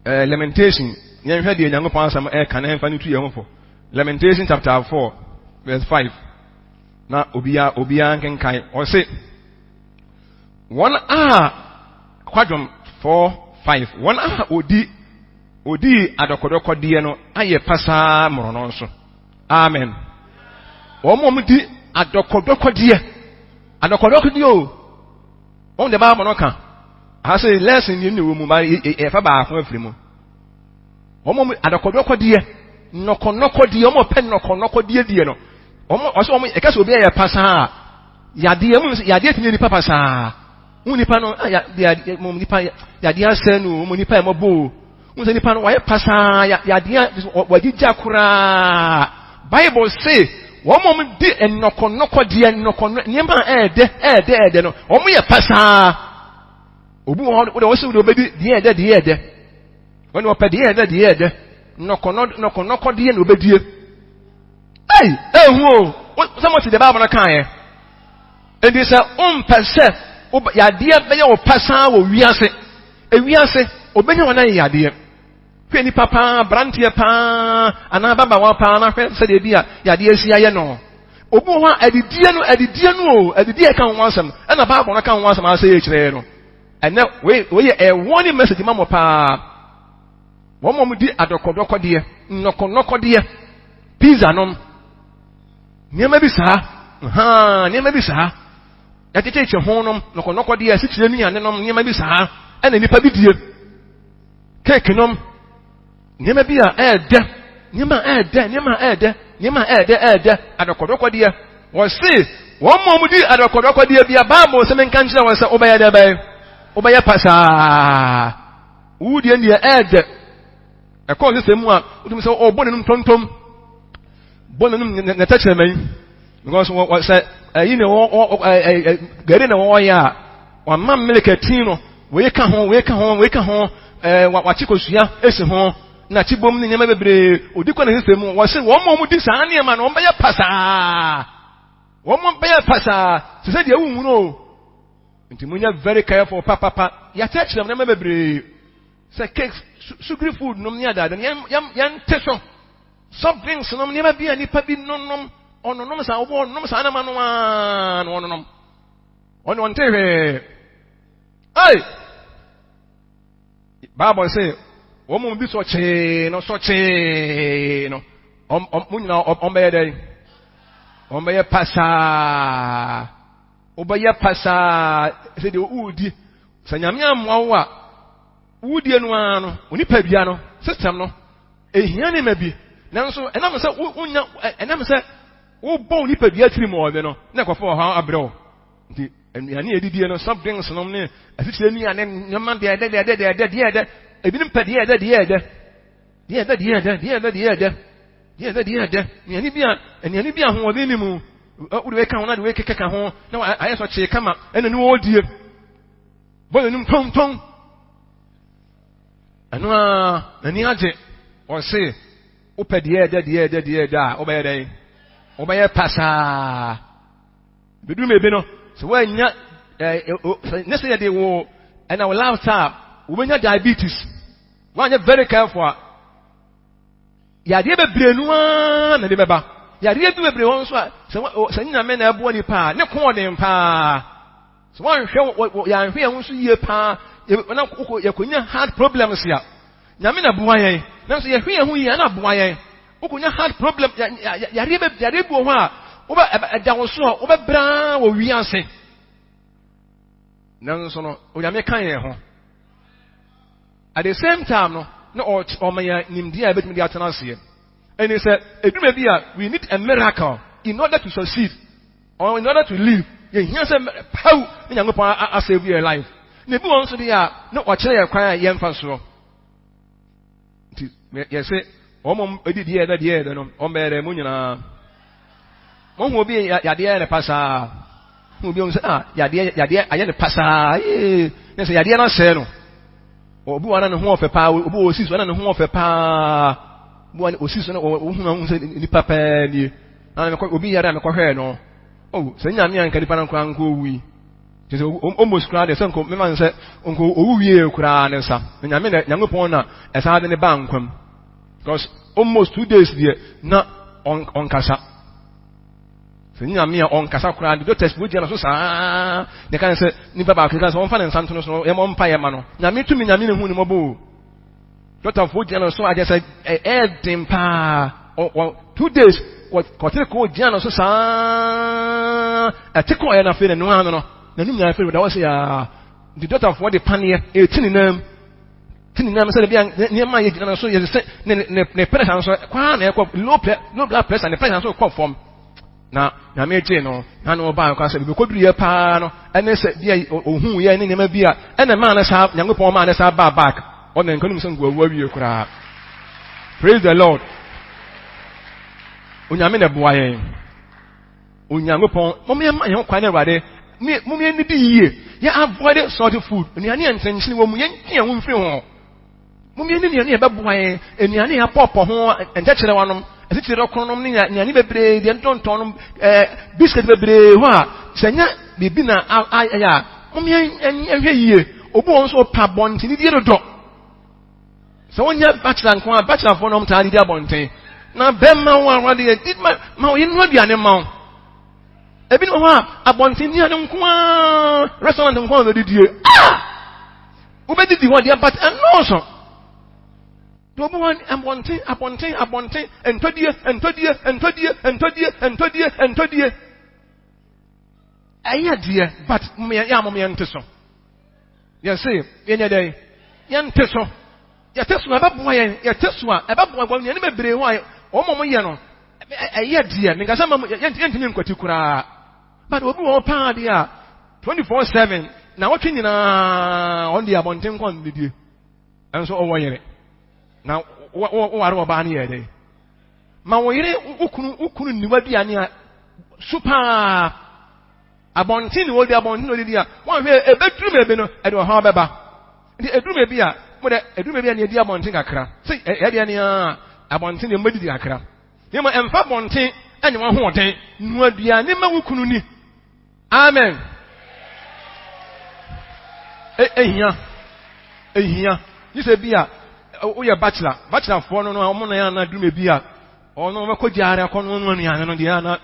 Eh, Lamentation. Yɛnhwɛ deɛ Nyankopɔn asɛm ɛka na ɛmfa no tu yɛn ho fo. Lamentation chapter 4 verse 5. Na obia obia nkenkan. Ɔse wɔn a kwadwom 4 5 wɔn a odi Odii adɔkɔdɔkɔdeɛ no ayɛ pasaa mmorɔno so. Amen. Wɔn a wɔdi adɔkɔdɔkɔdeɛ, adɔkɔdɔkɔdeɛ o, wɔn de Bible no ka. Aha sɛ lesson ni ne wɔ mu, ba yɛfa baako afiri mu. Wɔn a adɔkɔdɔkɔdeɛ, nnɔkɔnnɔkɔdeɛ, wɔn a wɔpɛ nnɔkɔnnɔkɔdeɛ deɛ no, wɔn ɔsɛ wɔn ɛka sɛ obi ayɛ pasaa. Yadeɛ mu sɛ yadeɛ tumi yɛ nipa pasaa. Wo nipa no ah, ya, ya, mo nipa yadeɛ asɛe no mo nipa yɛ mɔbɔ o. Wo sɛ nipa no wayɛ pasaa yadeɛ wagyigya koraa. Bible se wɔn a wɔdi nnɔkɔnnɔkɔdeɛ nnɔkɔnnɔ nneɛma a ɛɛdɛ ɛɛdɛ ɛɛdɛ no wɔn yɛ pasaa. Obi wɔ hɔ wode wɔsi wode obedi deɛ ɛdɛ deɛ ɛdɛ. Wɔn wɔpɛ deɛ ɛdɛ deɛ ɛdɛ nnɔkɔnnɔ nnɔkɔnnɔkɔdeɛ na obedie. Ei, ehu o, sɛ mo ti deɛ Bible no kaeɛ. Enti sɛ wompɛ sɛ yadeɛ bɛyɛ wo pasaa wɔ wiase, ewiase, obenya wɔn ayɛ yadeɛ. Hwɛ nipa paa, aberanteɛ paa, anaa ababaawa paa, na hwɛ sɛdeɛ bi a yadeɛ asi ayɛ no. Obi wɔ hɔ a adidie no, adidie no o, adidie ɛka ho asɛm, ɛna Bible no ka ho asɛm asɛ yɛ kyerɛ no. Ɛnɛ, wei, wei yɛ a warning message ma mo paa. Wɔn a wɔdi adɔkɔdɔkɔdeɛ, nnɔkɔnnɔkɔdeɛ, pizza nom, nneɛma bi saa, haa, nneɛma bi saa, yɛakyekyɛkyɛ ho nom, nnɔkɔnnɔkɔdeɛ, asikyire nnuane nom, nneɛma bi saa, ɛna nnipa bi die. Keeki nom, nneɛma bi a ɛɛdɛ, nneɛma a ɛɛdɛ, nneɛma a ɛɛdɛ, nneɛma a ɛɛdɛ, ɛɛdɛ, adɔkɔdɔkɔdeɛ. Wɔse, wɔn a wɔdi adɔkɔdɔkɔdeɛ bi a, Bible sɛ menka nkyerɛ wɔn sɛ wobɛyɛ dɛ bɛn? Wobɛyɛ pasaa. Wo deɛ deɛ ɛɛdɛ. Ɛkɔɔ sesɛ mu a, wotumi sɛ ɔbɔ n'anum tɔntɔm. Bɔ n'anum nɛtɛkyerɛma yi. Because wɔ sɛ ɛyi na wɔ wɔ ɛɛ gari na wɔyɛ a, wama milk ɛtin no, wei ka ho, wei ka ho, wei ka ho, ɛɛ wakye kosua esi ho, na akyi bom ne nneɛma bebree. Odi kɔ ne sesɛ mu. Wɔse wɔn a wɔdi saa nneɛma no, wɔn bɛyɛ pasaa. Wɔn bɛyɛ pasaa. Sɛ sɛ deɛ wunwunu o. Nti monyɛ very careful papapa. Yɛakyerɛkyerɛ mo nneɛma bebree sɛ cakes, sugary food nom ne adaade no yɛn yɛnte so. Soft drinks nom nneɛma bi a nipa bi nonom ɔnonom saa wɔbɔ ɔnonom saa nneɛma no ara na ɔnonom. Ɔno ɔnte hwee. Ei! Bible sɛ wɔn mu bi sɔ kyee no sɔ kyee no wɔn wɔn nyinaa wɔn bɛyɛ dɛn? Wɔn bɛyɛ pasaa. Wobɛyɛ pasaa sɛ deɛ woredi. Sɛ Nyame ammoa wo a, wodie no ara no, wo nipadua no, system no, ehia nneɛma bi. Nanso ɛnam sɛ wonya, ɛnam sɛ wobɔ wo nipadua tirim wɔ ɔde no, na ɛkɔfa ɔhaw abrɛ wo. Nti nnuane a yɛdidie no, soft drinks nom ne asikyire nnuane, nneɛma deɛ ɛdɛ deɛ ɛdɛ deɛ ɛdɛ deɛ ɛdɛ, ebinom pɛ deɛ ɛdɛ deɛ ɛdɛ. Deɛ ɛdɛ deɛ ɛdɛ deɛ ɛdɛ deɛ ɛdɛ deɛ ɛdɛ deɛ ɛdɛ nnuane bi a nnuane bi a ahoɔden ni mu wode wei ka ho na de wei keka ka ho na ayɛ sɔ kyee kama ɛna ne wɔredie bɔ n'anim tɔntɔn ɛno a n'ani agye ɔse wopɛ deɛ ɛdɛ deɛ ɛdɛ deɛ ɛdɛ a wobɛyɛ dɛn wobɛyɛ pasaa bɛduru mmebi no sɛ woanya ne sɛ yɛde wo ɛna wo lifestyle wobɛnya diabetes Woanyɛ very careful a, yadeɛ bebree no ara na de bɛba. Yadeɛ bi bebree wɔn nso a, sɛ sɛ nyame na ɛboa nipa a, ne ko ɔden paa. Sɛ wɔanhwɛ yɛanhwɛ yɛn ho nso yie paa, na yɛkɔnya heart problems a, nyame na boa yɛn. Nanso yɛhwɛ yɛn ho yie na aboa yɛn. Wokɔnya heart problem, yadeɛ yadeɛ bi wɔ hɔ a, wobɛ ɛda wo so a, wobɛbrɛ wɔ wiase. Nanso no, Onyame ka yɛn ho. At the same time no, na ɔma yɛn nimdeɛ a yɛbɛtumi de atena aseɛ. Ɛne sɛ, ɛduru baabi a, we need a miracle in order to succeed or in order to live. Yɛhia sɛ paw ne Nyankopɔn asave yɛn life. Na ebi wɔ nso deɛ a, na ɔkyerɛ yɛn kwan a yɛmfa soɔ. Nti, yɛse, wɔn mom ɛdi deɛ ɛdɛ deɛ ɛdɛ no, wɔn bɛyɛ dɛ mo nyinaa. Mohu obi yadeɛ yɛ ne pasaa. Hu obi sɛ ah yadeɛ yadeɛ ayɛ ne pasaa ee ne sɛ yadeɛ no asɛe no. Obi wɔ na ne ho ɔfɛ paa obi wɔ osi so na ne ho ɔfɛ paa. Obi wɔ osi so na ohun ahun sɛ nipa pɛɛ nie. Na mekɔ obi yare a mekɔhwɛɛ no. Oh sɛ nyame anka nipa no koraa nko owui. Kyerɛ sɛ almost koraa deɛ sɛ nko mema no sɛ nko owu wie koraa ne nsa. Na nyame na Nyankopɔn na ɛsan de ne ba nkwam. Because almost 2 days deɛ na ɔnkasa. Sɛ nyame a ɔnkasa koraa de doctors bi gyina no so saa ne kan sɛ nipa baako kan sɛ ɔmfa ne nsa nto no so yɛmɔ mpa yɛ ma no. Nyame tumi nyame ne hu ne mmɔbɔ o. Dɔktafoɔ gyina no so agyɛ sɛ ɛyɛ paa. Ɔ 2 days kɔtere kɔɔ gyina no so saa ɛte kɔɔ yɛ no afei na noa no no n'anum nyinaa afei da wɔ sɛ yaa nti dɔktafoɔ de paneɛ ɛti ne nam ti ne nam sɛ ebi a nneɛma a yɛgyina no so yɛ sɛ ne ne ne pressure nso kwaa na ɛkɔ low blood pressure ne pressure nso kɔ fam. Na Nyame gyee no, na ne ɔbaa kora sɛ baabi ɔkɔduruiɛ paa no, ɛne sɛ bi a ɔhuuiɛ ne nneɛma bi a ɛna maa no saa, Nyankopɔn maa no saa baa back. Ɔna nka nim sɛ nka wawu awie koraa. Praise the Lord. Onyame na ɛboa yɛn. Onyankopɔn, mom yɛn ma yɛn kwan ne Awurade, ne mom yɛn nidi yie. Yɛ avoid salty food. Nnuane a nkyɛnkyɛn wɔ mu, yɛn twe yɛn ho mfiri ho. Mom yɛnni nnuane a ɛbɛboa yɛn, nnuane a yɛapɔpɔ ho, nkyɛkyerɛwa nom, asikyire dɔkono nom, ne nnuane bebree, deɛ ntontɔn nom, ɛɛ biscuit bebree hɔ a, sɛ nyɛ biribi na ayɛ a, mom yɛnhwɛ yie. Obi wɔ nso ɔpɛ abɔnten didie dodɔ. Sɛ wonyɛ bachelor nko a, bachelorfoɔ na wɔtaa didi abɔnten. Na bɛrima wo awa deɛ, di ma ma wɔyɛ nua aduane ma wo. Ebinom wɔ hɔ a, abɔnten nnuane nko ara, restaurant nko ara na wɔdidie. Ah! Wobɛdidi hɔ deɛ but ɛnnɔɔso. Deɛ obi wɔ abɔnten abɔnten abɔnten ntɔdie ntɔdie ntɔdie ntɔdie ntɔdie ntɔdie. Ɛyɛ deɛ but yɛ a mom yɛnte so. Yɛse yɛnyɛ dɛn yɛnte so. Yɛte so a ɛbɛboa yɛn yɛte so a ɛbɛboa wɔn nnuane bebree hɔ a wɔn a wɔyɛ no ɛyɛ deɛ menkasa ma yɛntumi nkwati koraa. But obi wɔ hɔ paa deɛ a 24/7 na wɔtwe nyinaa ɔno deɛ abɔnten kɔ nnidie ɛnso ɔwɔ yere na woware ɔbaa no yɛ dɛ ma wo yere wo kunu wo kunu nni w'aduane a su paa abɔnten ne wɔdi abɔnten na wɔdidi a wɔnhwɛ ɛbɛduru baabi no ɛde ɔhaw bɛba nti ɛduru baabi a mo dɛ ɛduru baabi a ne ɛdi abɔnten kakra sɛ ɛdeɛ ne a abɔnten deɛ mbɛdidi kakra Na mmom ɛmfa abɔnten nyɛ w'ahoɔden. Noa aduane ma wo kunu ni. Amen. Ehia. Ehia. Gye sɛ bi a woyɛ bachelor. Bachelorfoɔ no no a wɔn nan ana duru bi a ɔno ɔbɛkɔ gyaare akɔ no noa aduane no deɛ ana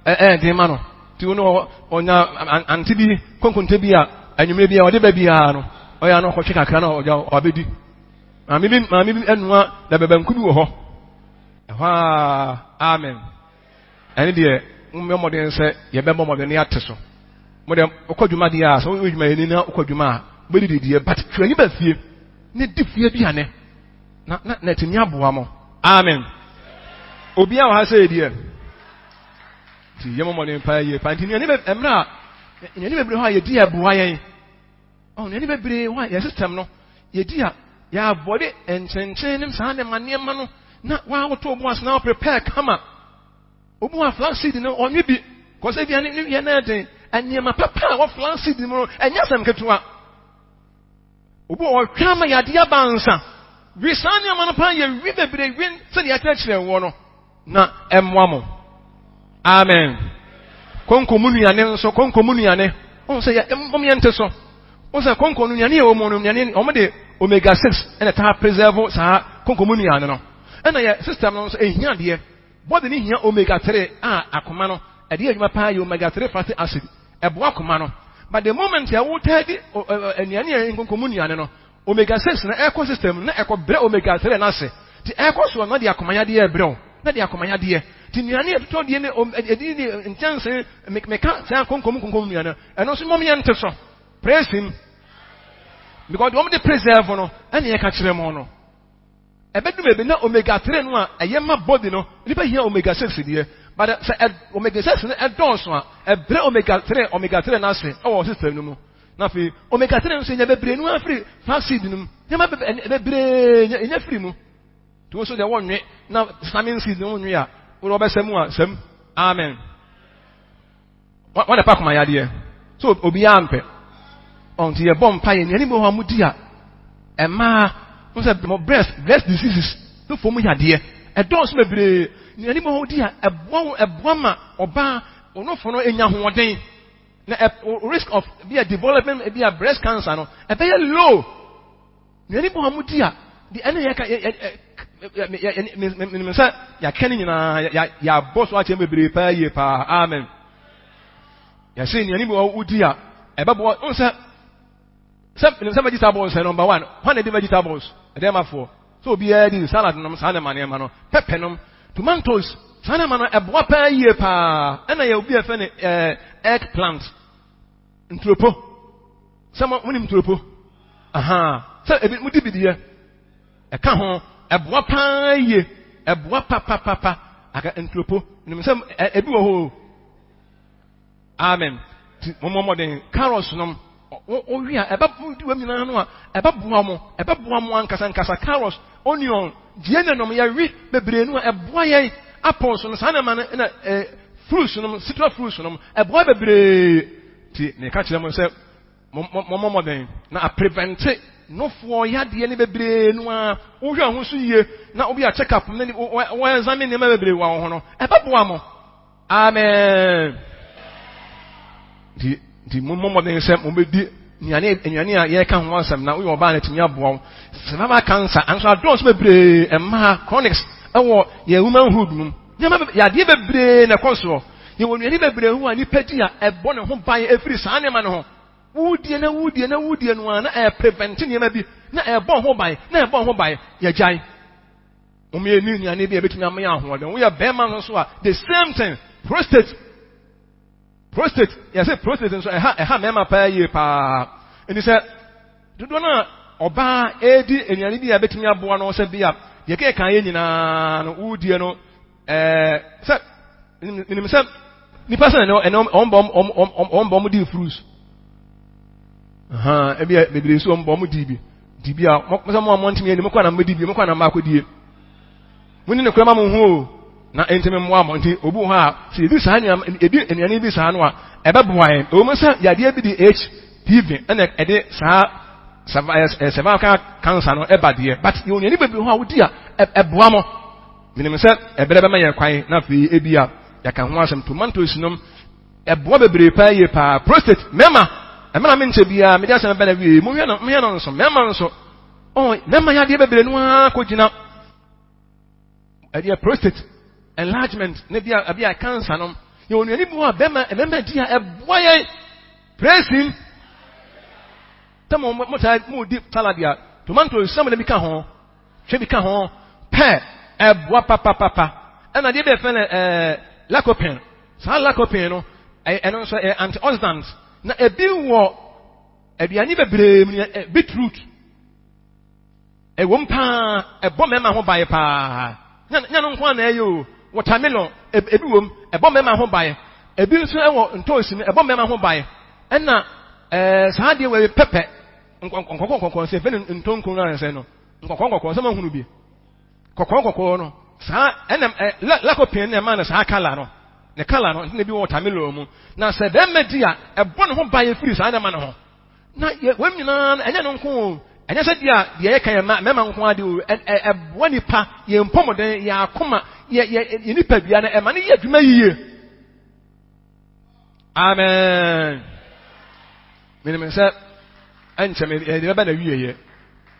ɛɛ den ma no. Ti wo no ɔnya ante bi konkonte bi a anwummerɛ bi a ɔde ba biara no ɔyɛ ano ɔkɔtwe kakra na ɔgya ɔabɛdi. Maame bi maame bi ɛnoa na bɛbɛnku bi wɔ hɔ. Ɛhɔ ara, amen. Ɛne deɛ, mommɔ mmɔden sɛ yɛbɛbɔ mmɔden na yɛate so. Mo deɛ, wokɔ dwuma deɛ a, sɛ woyɛ dwumayɛni na wokɔ dwuma a, wobɛdidi deɛ, but twe w'ani ba fie na di fie aduane na na na atumi aboa mo. Amen. Obiara wɔ ha sɛ deɛ. Nti yɛmmɔ mmɔden paa yie paa. Nti nnuane bɛ mmerɛ a nnuane bebree hɔ a yɛdi a ɛboa yɛn. Ɔho nnuane bebree hɔ a yɛn system no yɛdi a yɛabɔde nkyenkyen ne saa nneɛma nneɛma no na woawoto obu ase na wo prepare kama. Obu a flaxseed no ɔnwe bi kɔsɛ ebia ne ne na ɛden nneɛma papa a wɔ flaxseed mu no ɛnyɛ asɛm ketewa. Obu a ɔtwa ama yadeɛ aba nsa. Wi saa nneɛma no paa yɛ wi bebree wi sɛdeɛ yɛakyerɛkyerɛ wɔ no. Na ɛmmoa mo. Amen. Konko mu nnuane nso, konko mu nnuane. Wɔn sɛ yɛ mmom yɛn te so. Wɔn sɛ konko no nnuane yɛ wɔn mu no nnuane wɔn de omega 6 ɛna taa preserve saa konko mu nnuane no. Ɛna yɛ system no nso ehia deɛ. Body no hia omega 3 a akoma no ɛde yɛ adwuma paa yɛ omega 3 fatty acid. Ɛboa akoma no. But the moment a wotaa di nnuane a nkonko mu nnuane no, Omega 6 no ɛkɔ system no na ɛkɔ brɛ omega 3 no ase nti ɛkɔ soɔ no na de akoma yadeɛ rebrɛ wo na de akoma yadeɛ nti nnuane a ɛtotɔ die ne ɛdi ne nkyɛnse meka saa konkom konkom nnuane ɛno nso mom yɛnte so praise him because deɛ wɔn de preserve no ɛne yɛka kyerɛ mo no ɛbɛdu baabi na omega 3 no a ɛyɛ ma body no nipa hia omega 6 deɛ but sɛ omega 6 no ɛdɔɔso a ɛbrɛ omega 3 omega 3 no ase ɛwɔ system no mu Na afei omega 3 nso yɛnya bebree no ara firi flaxseed no mu. Nneɛma bebree yɛnya firi mu. Nti wo nso deɛ wɔnwe na sesame seed no wonwe a, wode wɔbɛsɛ mu a sɛm. Amen. Wɔn na ɛpa akoma yadeɛ. So obiara mpɛ. Ɔnti yɛbɔ mpa yɛ nnuane bi wɔ hɔ a modi a ɛmaa mo sɛ mo breast breast diseases no fam yadeɛ ɛdɔɔso bebree. Nnuane bi wɔ hɔ wodi a ɛboa ɛboa ma ɔbaa ɔnofo no enya ahoɔden. Na ɛ risk of bi a developing bi a breast cancer no ɛbɛyɛ low. Nnuane bi wɔ hɔ a di a de ɛne yɛ ka yɛ yɛ yɛ menim sɛ yɛaka ne nyinaa yɛabɔ so akyɛ bebree paa yie paa amen. Yɛsɛ nnuane bi wɔ hɔ wodi a ɛbɛboa n sɛ sɛ menim sɛ vegetables sɛ number one hwan na ɛdi vegetables ɛdɛn mafoɔ sɛ obiara di salad nom saa nneɛma nneɛma no pɛpɛ nom tomatoes saa nneɛma no ɛboa paa yie paa ɛna yɛ obi a ɛfɛ no ɛɛ egg plant nturopo sɛ mo nim nturopo aha sɛ ebi mo di bi deɛ ɛka ho ɛboa paa yie ɛboa papapapa aka nturopo nim sɛ ebi wɔ hɔ o. Amen. Ti mommɔ mmɔden carrots nom wowe a ɛbɛ di wɔn nyinaa no a ɛbɛboa mo ɛbɛboa mo ankasa ankasa carrots onion gyeene nom yɛwe bebree no a ɛboa yɛn apples no saa nneɛma no ɛna ɛɛ fruits nom citrus fruits nom ɛboa bebree ti meka kyerɛ mo sɛ mommɔ mmɔden na aprevente nofoɔ yadeɛ ne bebree no a wohwɛ ho so yie na obi a check up ne wɔ examine nneɛma bebree wɔ wo ho no ɛbɛboa mo. Amen. Nti nti mo mmɔ mmɔden sɛ mobɛdi nnuane nnuane a yɛreka ho asɛm na woyɛ ɔbaa na atumi aboa wo. Cervical cancer nso adɔɔso bebree mmaa chronics ɛwɔ yɛn womanhood mu. Nneɛma yadeɛ bebree na ɛkɔ soɔ. Yɛwɔ nnuane bebree ho a nipa di a ɛbɔ ne ho ban ɛfiri saa nneɛma no ho. Wodie na wodie na wodie no a na ɛprevent nneɛma bi na ɛbɔ ho ban na ɛbɔ ho ban yɛgyae. Wɔn yɛ ne nnuane bi a ebetumi ama yɛn ahoɔden. Woyɛ bɛrima no nso a, the same thing. Prostate. Prostate. Yɛsɛ prostate nso ɛha ɛha mmarima paa yie paa. Ɛni sɛ dodoɔ no a ɔbaa ɛredi nnuane bi a ebetumi aboa no sɛ bi a deɛ kɛkɛ yɛ nyinaa no wodie no ɛɛ sɛ nim sɛ nipa sɛ ɛnɛ ɛnɛ wɔn bɔ wɔn bɔ wɔn di fruits. Ebi bebree nso wɔn bɔ wɔn di bi. Di bi a mo sɛ mo a montumi ani mokɔ na mobɛdi bi mokɔ na mbaakɔ die mo ne nokorɛ ma mo ho o na enti me mmoa mo nti obi wɔ hɔ a sɛ yɛdi saa nneɛma yɛdi nnuane bi saa no a ɛbɛboa yɛn ɛwɔ mu sɛ yadeɛ bi de HPV ɛna ɛde saa cervical cancer no ɛba deɛ but yɛwɔ nnuane bebree hɔ a wodi a ɛboa mo menim sɛ ɛberɛ bɛma yɛn kwan na afei ebi a yɛka ho asɛm tomatoes nom Ɛboa bebree paa yie paa. Prostate, mmarima, ɛmɛ na menkyɛ biara mede asɛm bɛn awie. Monhwɛ no, monhwɛ no nso, mmarima nso. Oh, mmarima yɛ adeɛ bebree no ara kɔgyina. Ɛdeɛ prostate enlargement ne bi a bi a cancer nom. Yɛ onuani bi hɔ a bɛrima mmarima di a ɛboa yɛn. Praise him. Sɛ mo mo taa mo di salad a tomato nsam na bi ka ho. Hwɛ bi ka ho pɛ ɛboa papapapa. Ɛna adeɛ bi a yɛfrɛ no ɛɛ lycopene. Saa lycopene no ɛno nso ɛyɛ antioxidant na ebi wɔ aduane bebree mu ɛ beetroot ɛwom paa ɛbɔ mmarima ho ban paa. Nya no nko ara na ɛyɛ o. Watermelon ebi wom ɛbɔ mmarima ho ban. Ebi nso ɛwɔ ntoosi no ɛbɔ mmarima ho ban. Ɛna ɛɛ saa adeɛ wɔ pɛpɛ nkɔkɔɔ nkɔkɔɔ sɛ fɛn ntonkon no ansɛ no nkɔkɔɔ nkɔkɔɔ sɛ mahunu bi kɔkɔɔ nkɔkɔɔ no saa ɛna ɛ lakopin na ɛma no saa kala no ne kala no ntina bi wɔ watermelon mu na sɛ bɛrima di a ɛbɔ ne ho ban efiri saa nneɛma no ho na yɛ wɔn nyinaa ɛnyɛ no nko o ɛnyɛ sɛ deɛ deɛ yɛka yɛ mma mmarima nko ade o ɛ ɛ ɛboa nipa yɛn mpɔmɔden yɛn akoma yɛ yɛ yɛ nipadua no ɛma no yɛ adwuma yie. Amen. Menim sɛ ɛnkyɛ me yɛde bɛba na wieɛ.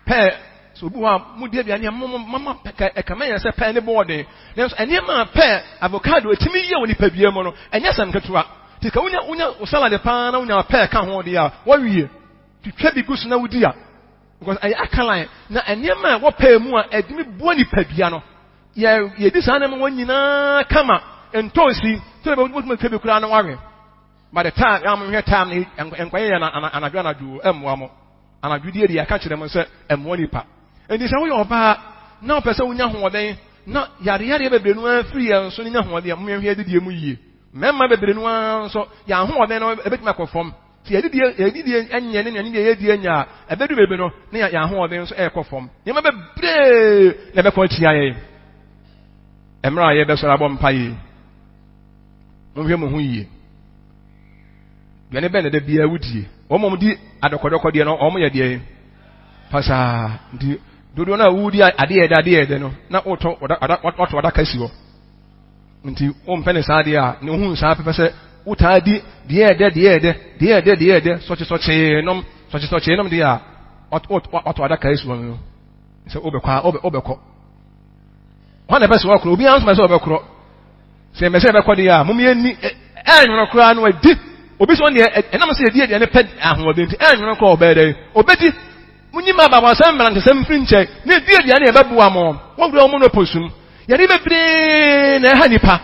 Pɛɛ sɛ obi hɔ a mudi aduane a mama ɛkama yɛn sɛ pɛɛ ne bɔɔden. Nanso nneɛma a pɛɛ avocado etumi yɛ wɔ nipadua mu no ɛnyɛ sɛm ketewa. Ti ka wonya wonya wo salad paa na wonya pɛɛ ka ho deɛ a wɔwie. Twitwa bi gu so na wodi a because ɛyɛ alkaline na nneɛma a ɛwɔ pɛɛ mu a ɛtumi boa nipadua no. Yɛ yɛdi saa nneɛma wɔn nyinaa kama ntoosi sɛ bɛtumi atwa bi koraa na wawe. By the time yɛn hwɛ time ne nkɔyɛ yɛn anadwo anadwo ɛmmoa mo. Anadwo die deɛ yɛaka kyerɛ mo sɛ ɛmmoa nipa. Enti sɛ woyɛ ɔbaa na wopɛ sɛ wonya ahoɔden na yareyareɛ bebree no ara firi yɛn so no nya ahoɔden a, momyɛnhwɛ adidie mu yie. Mmarima bebree no ara nso yɛn ahoɔden no ɛbɛtumi akɔ fam. Sɛ yɛdidie yɛdidie nyɛ ne nea yɛdie nyɛ a, ɛbɛdu baabi no na yɛn ahoɔden nso ɛrekɔ fam. Nneɛma bebree na ɛbɛkɔ atia yɛn. Mmerɛ a yɛbɛsɔre abɔ mpa yie, monhwɛ mo ho yie. Duane bɛn na da biara wodie? Wɔn a wɔdi adɔkɔdɔkɔ deɛ no, wɔn yɛ deɛ pasaa. Nti dodoɔ no a wodi adeɛ yɛ dɛ adeɛ yɛ dɛ no, na wotɔ wɔtɔ adaka si hɔ. Nti wompɛ ne saa deɛ a, ne wohu saa pɛpɛ sɛ wotaa di deɛ ɛdɛ deɛ ɛdɛ deɛ ɛdɛ deɛ ɛdɛ sɔkyesɔkyee nom sɔkyesɔkyee nom deɛ a wɔtɔ adaka si hɔ no sɛ wobɛkɔ a wobɛkɔ. Hwan na ɛpɛ sɛ wɔkorɔ? Obiara nso pɛ sɛ ɔbɛkorɔ. Sɛ ɛmɛ sɛ ɛbɛkɔ deɛ a, mom yɛnni ɛnwono koraa no adi. Obi sɛ ɔneɛ ɛnam sɛ yɛdi aduane pɛ ahoɔden nti ɛnwono koraa ɔbɛyɛ dɛn? Ɔbɛdi. Monyi ma ababɔsɛm mmerantesɛm mfiri nkyɛn na ɛdi aduane a ɛbɛboa mo. Wɔwura wɔn no posum. Yadeɛ bebree na ɛha nipa.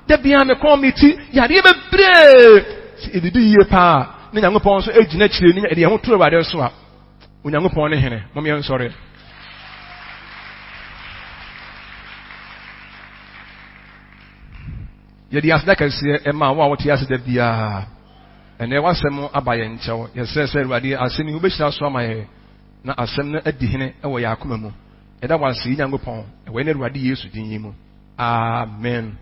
Da biara me kɔn me ti yadeɛ bebree. Sɛ ɛdidi yie paa na Nyankopɔn nso gyina akyire ne ɛde yɛn ho to Awurade so a, Onyankopɔn ne hene. Mom yɛn nsɔre. Yɛde aseda kɛseɛ ɛma wo a wote ase da biara. Ɛnnɛ w'asɛm aba yɛn nkyɛw. Yɛsrɛ sɛ Awurade asɛm yi wobɛhyira so ama yɛn na asɛm no adi hene wɔ yɛn akoma mu. Yɛda wo ase, yɛn Nyankopɔn, ɛwɔ yɛn Awurade Yesu din yi mu. Amen.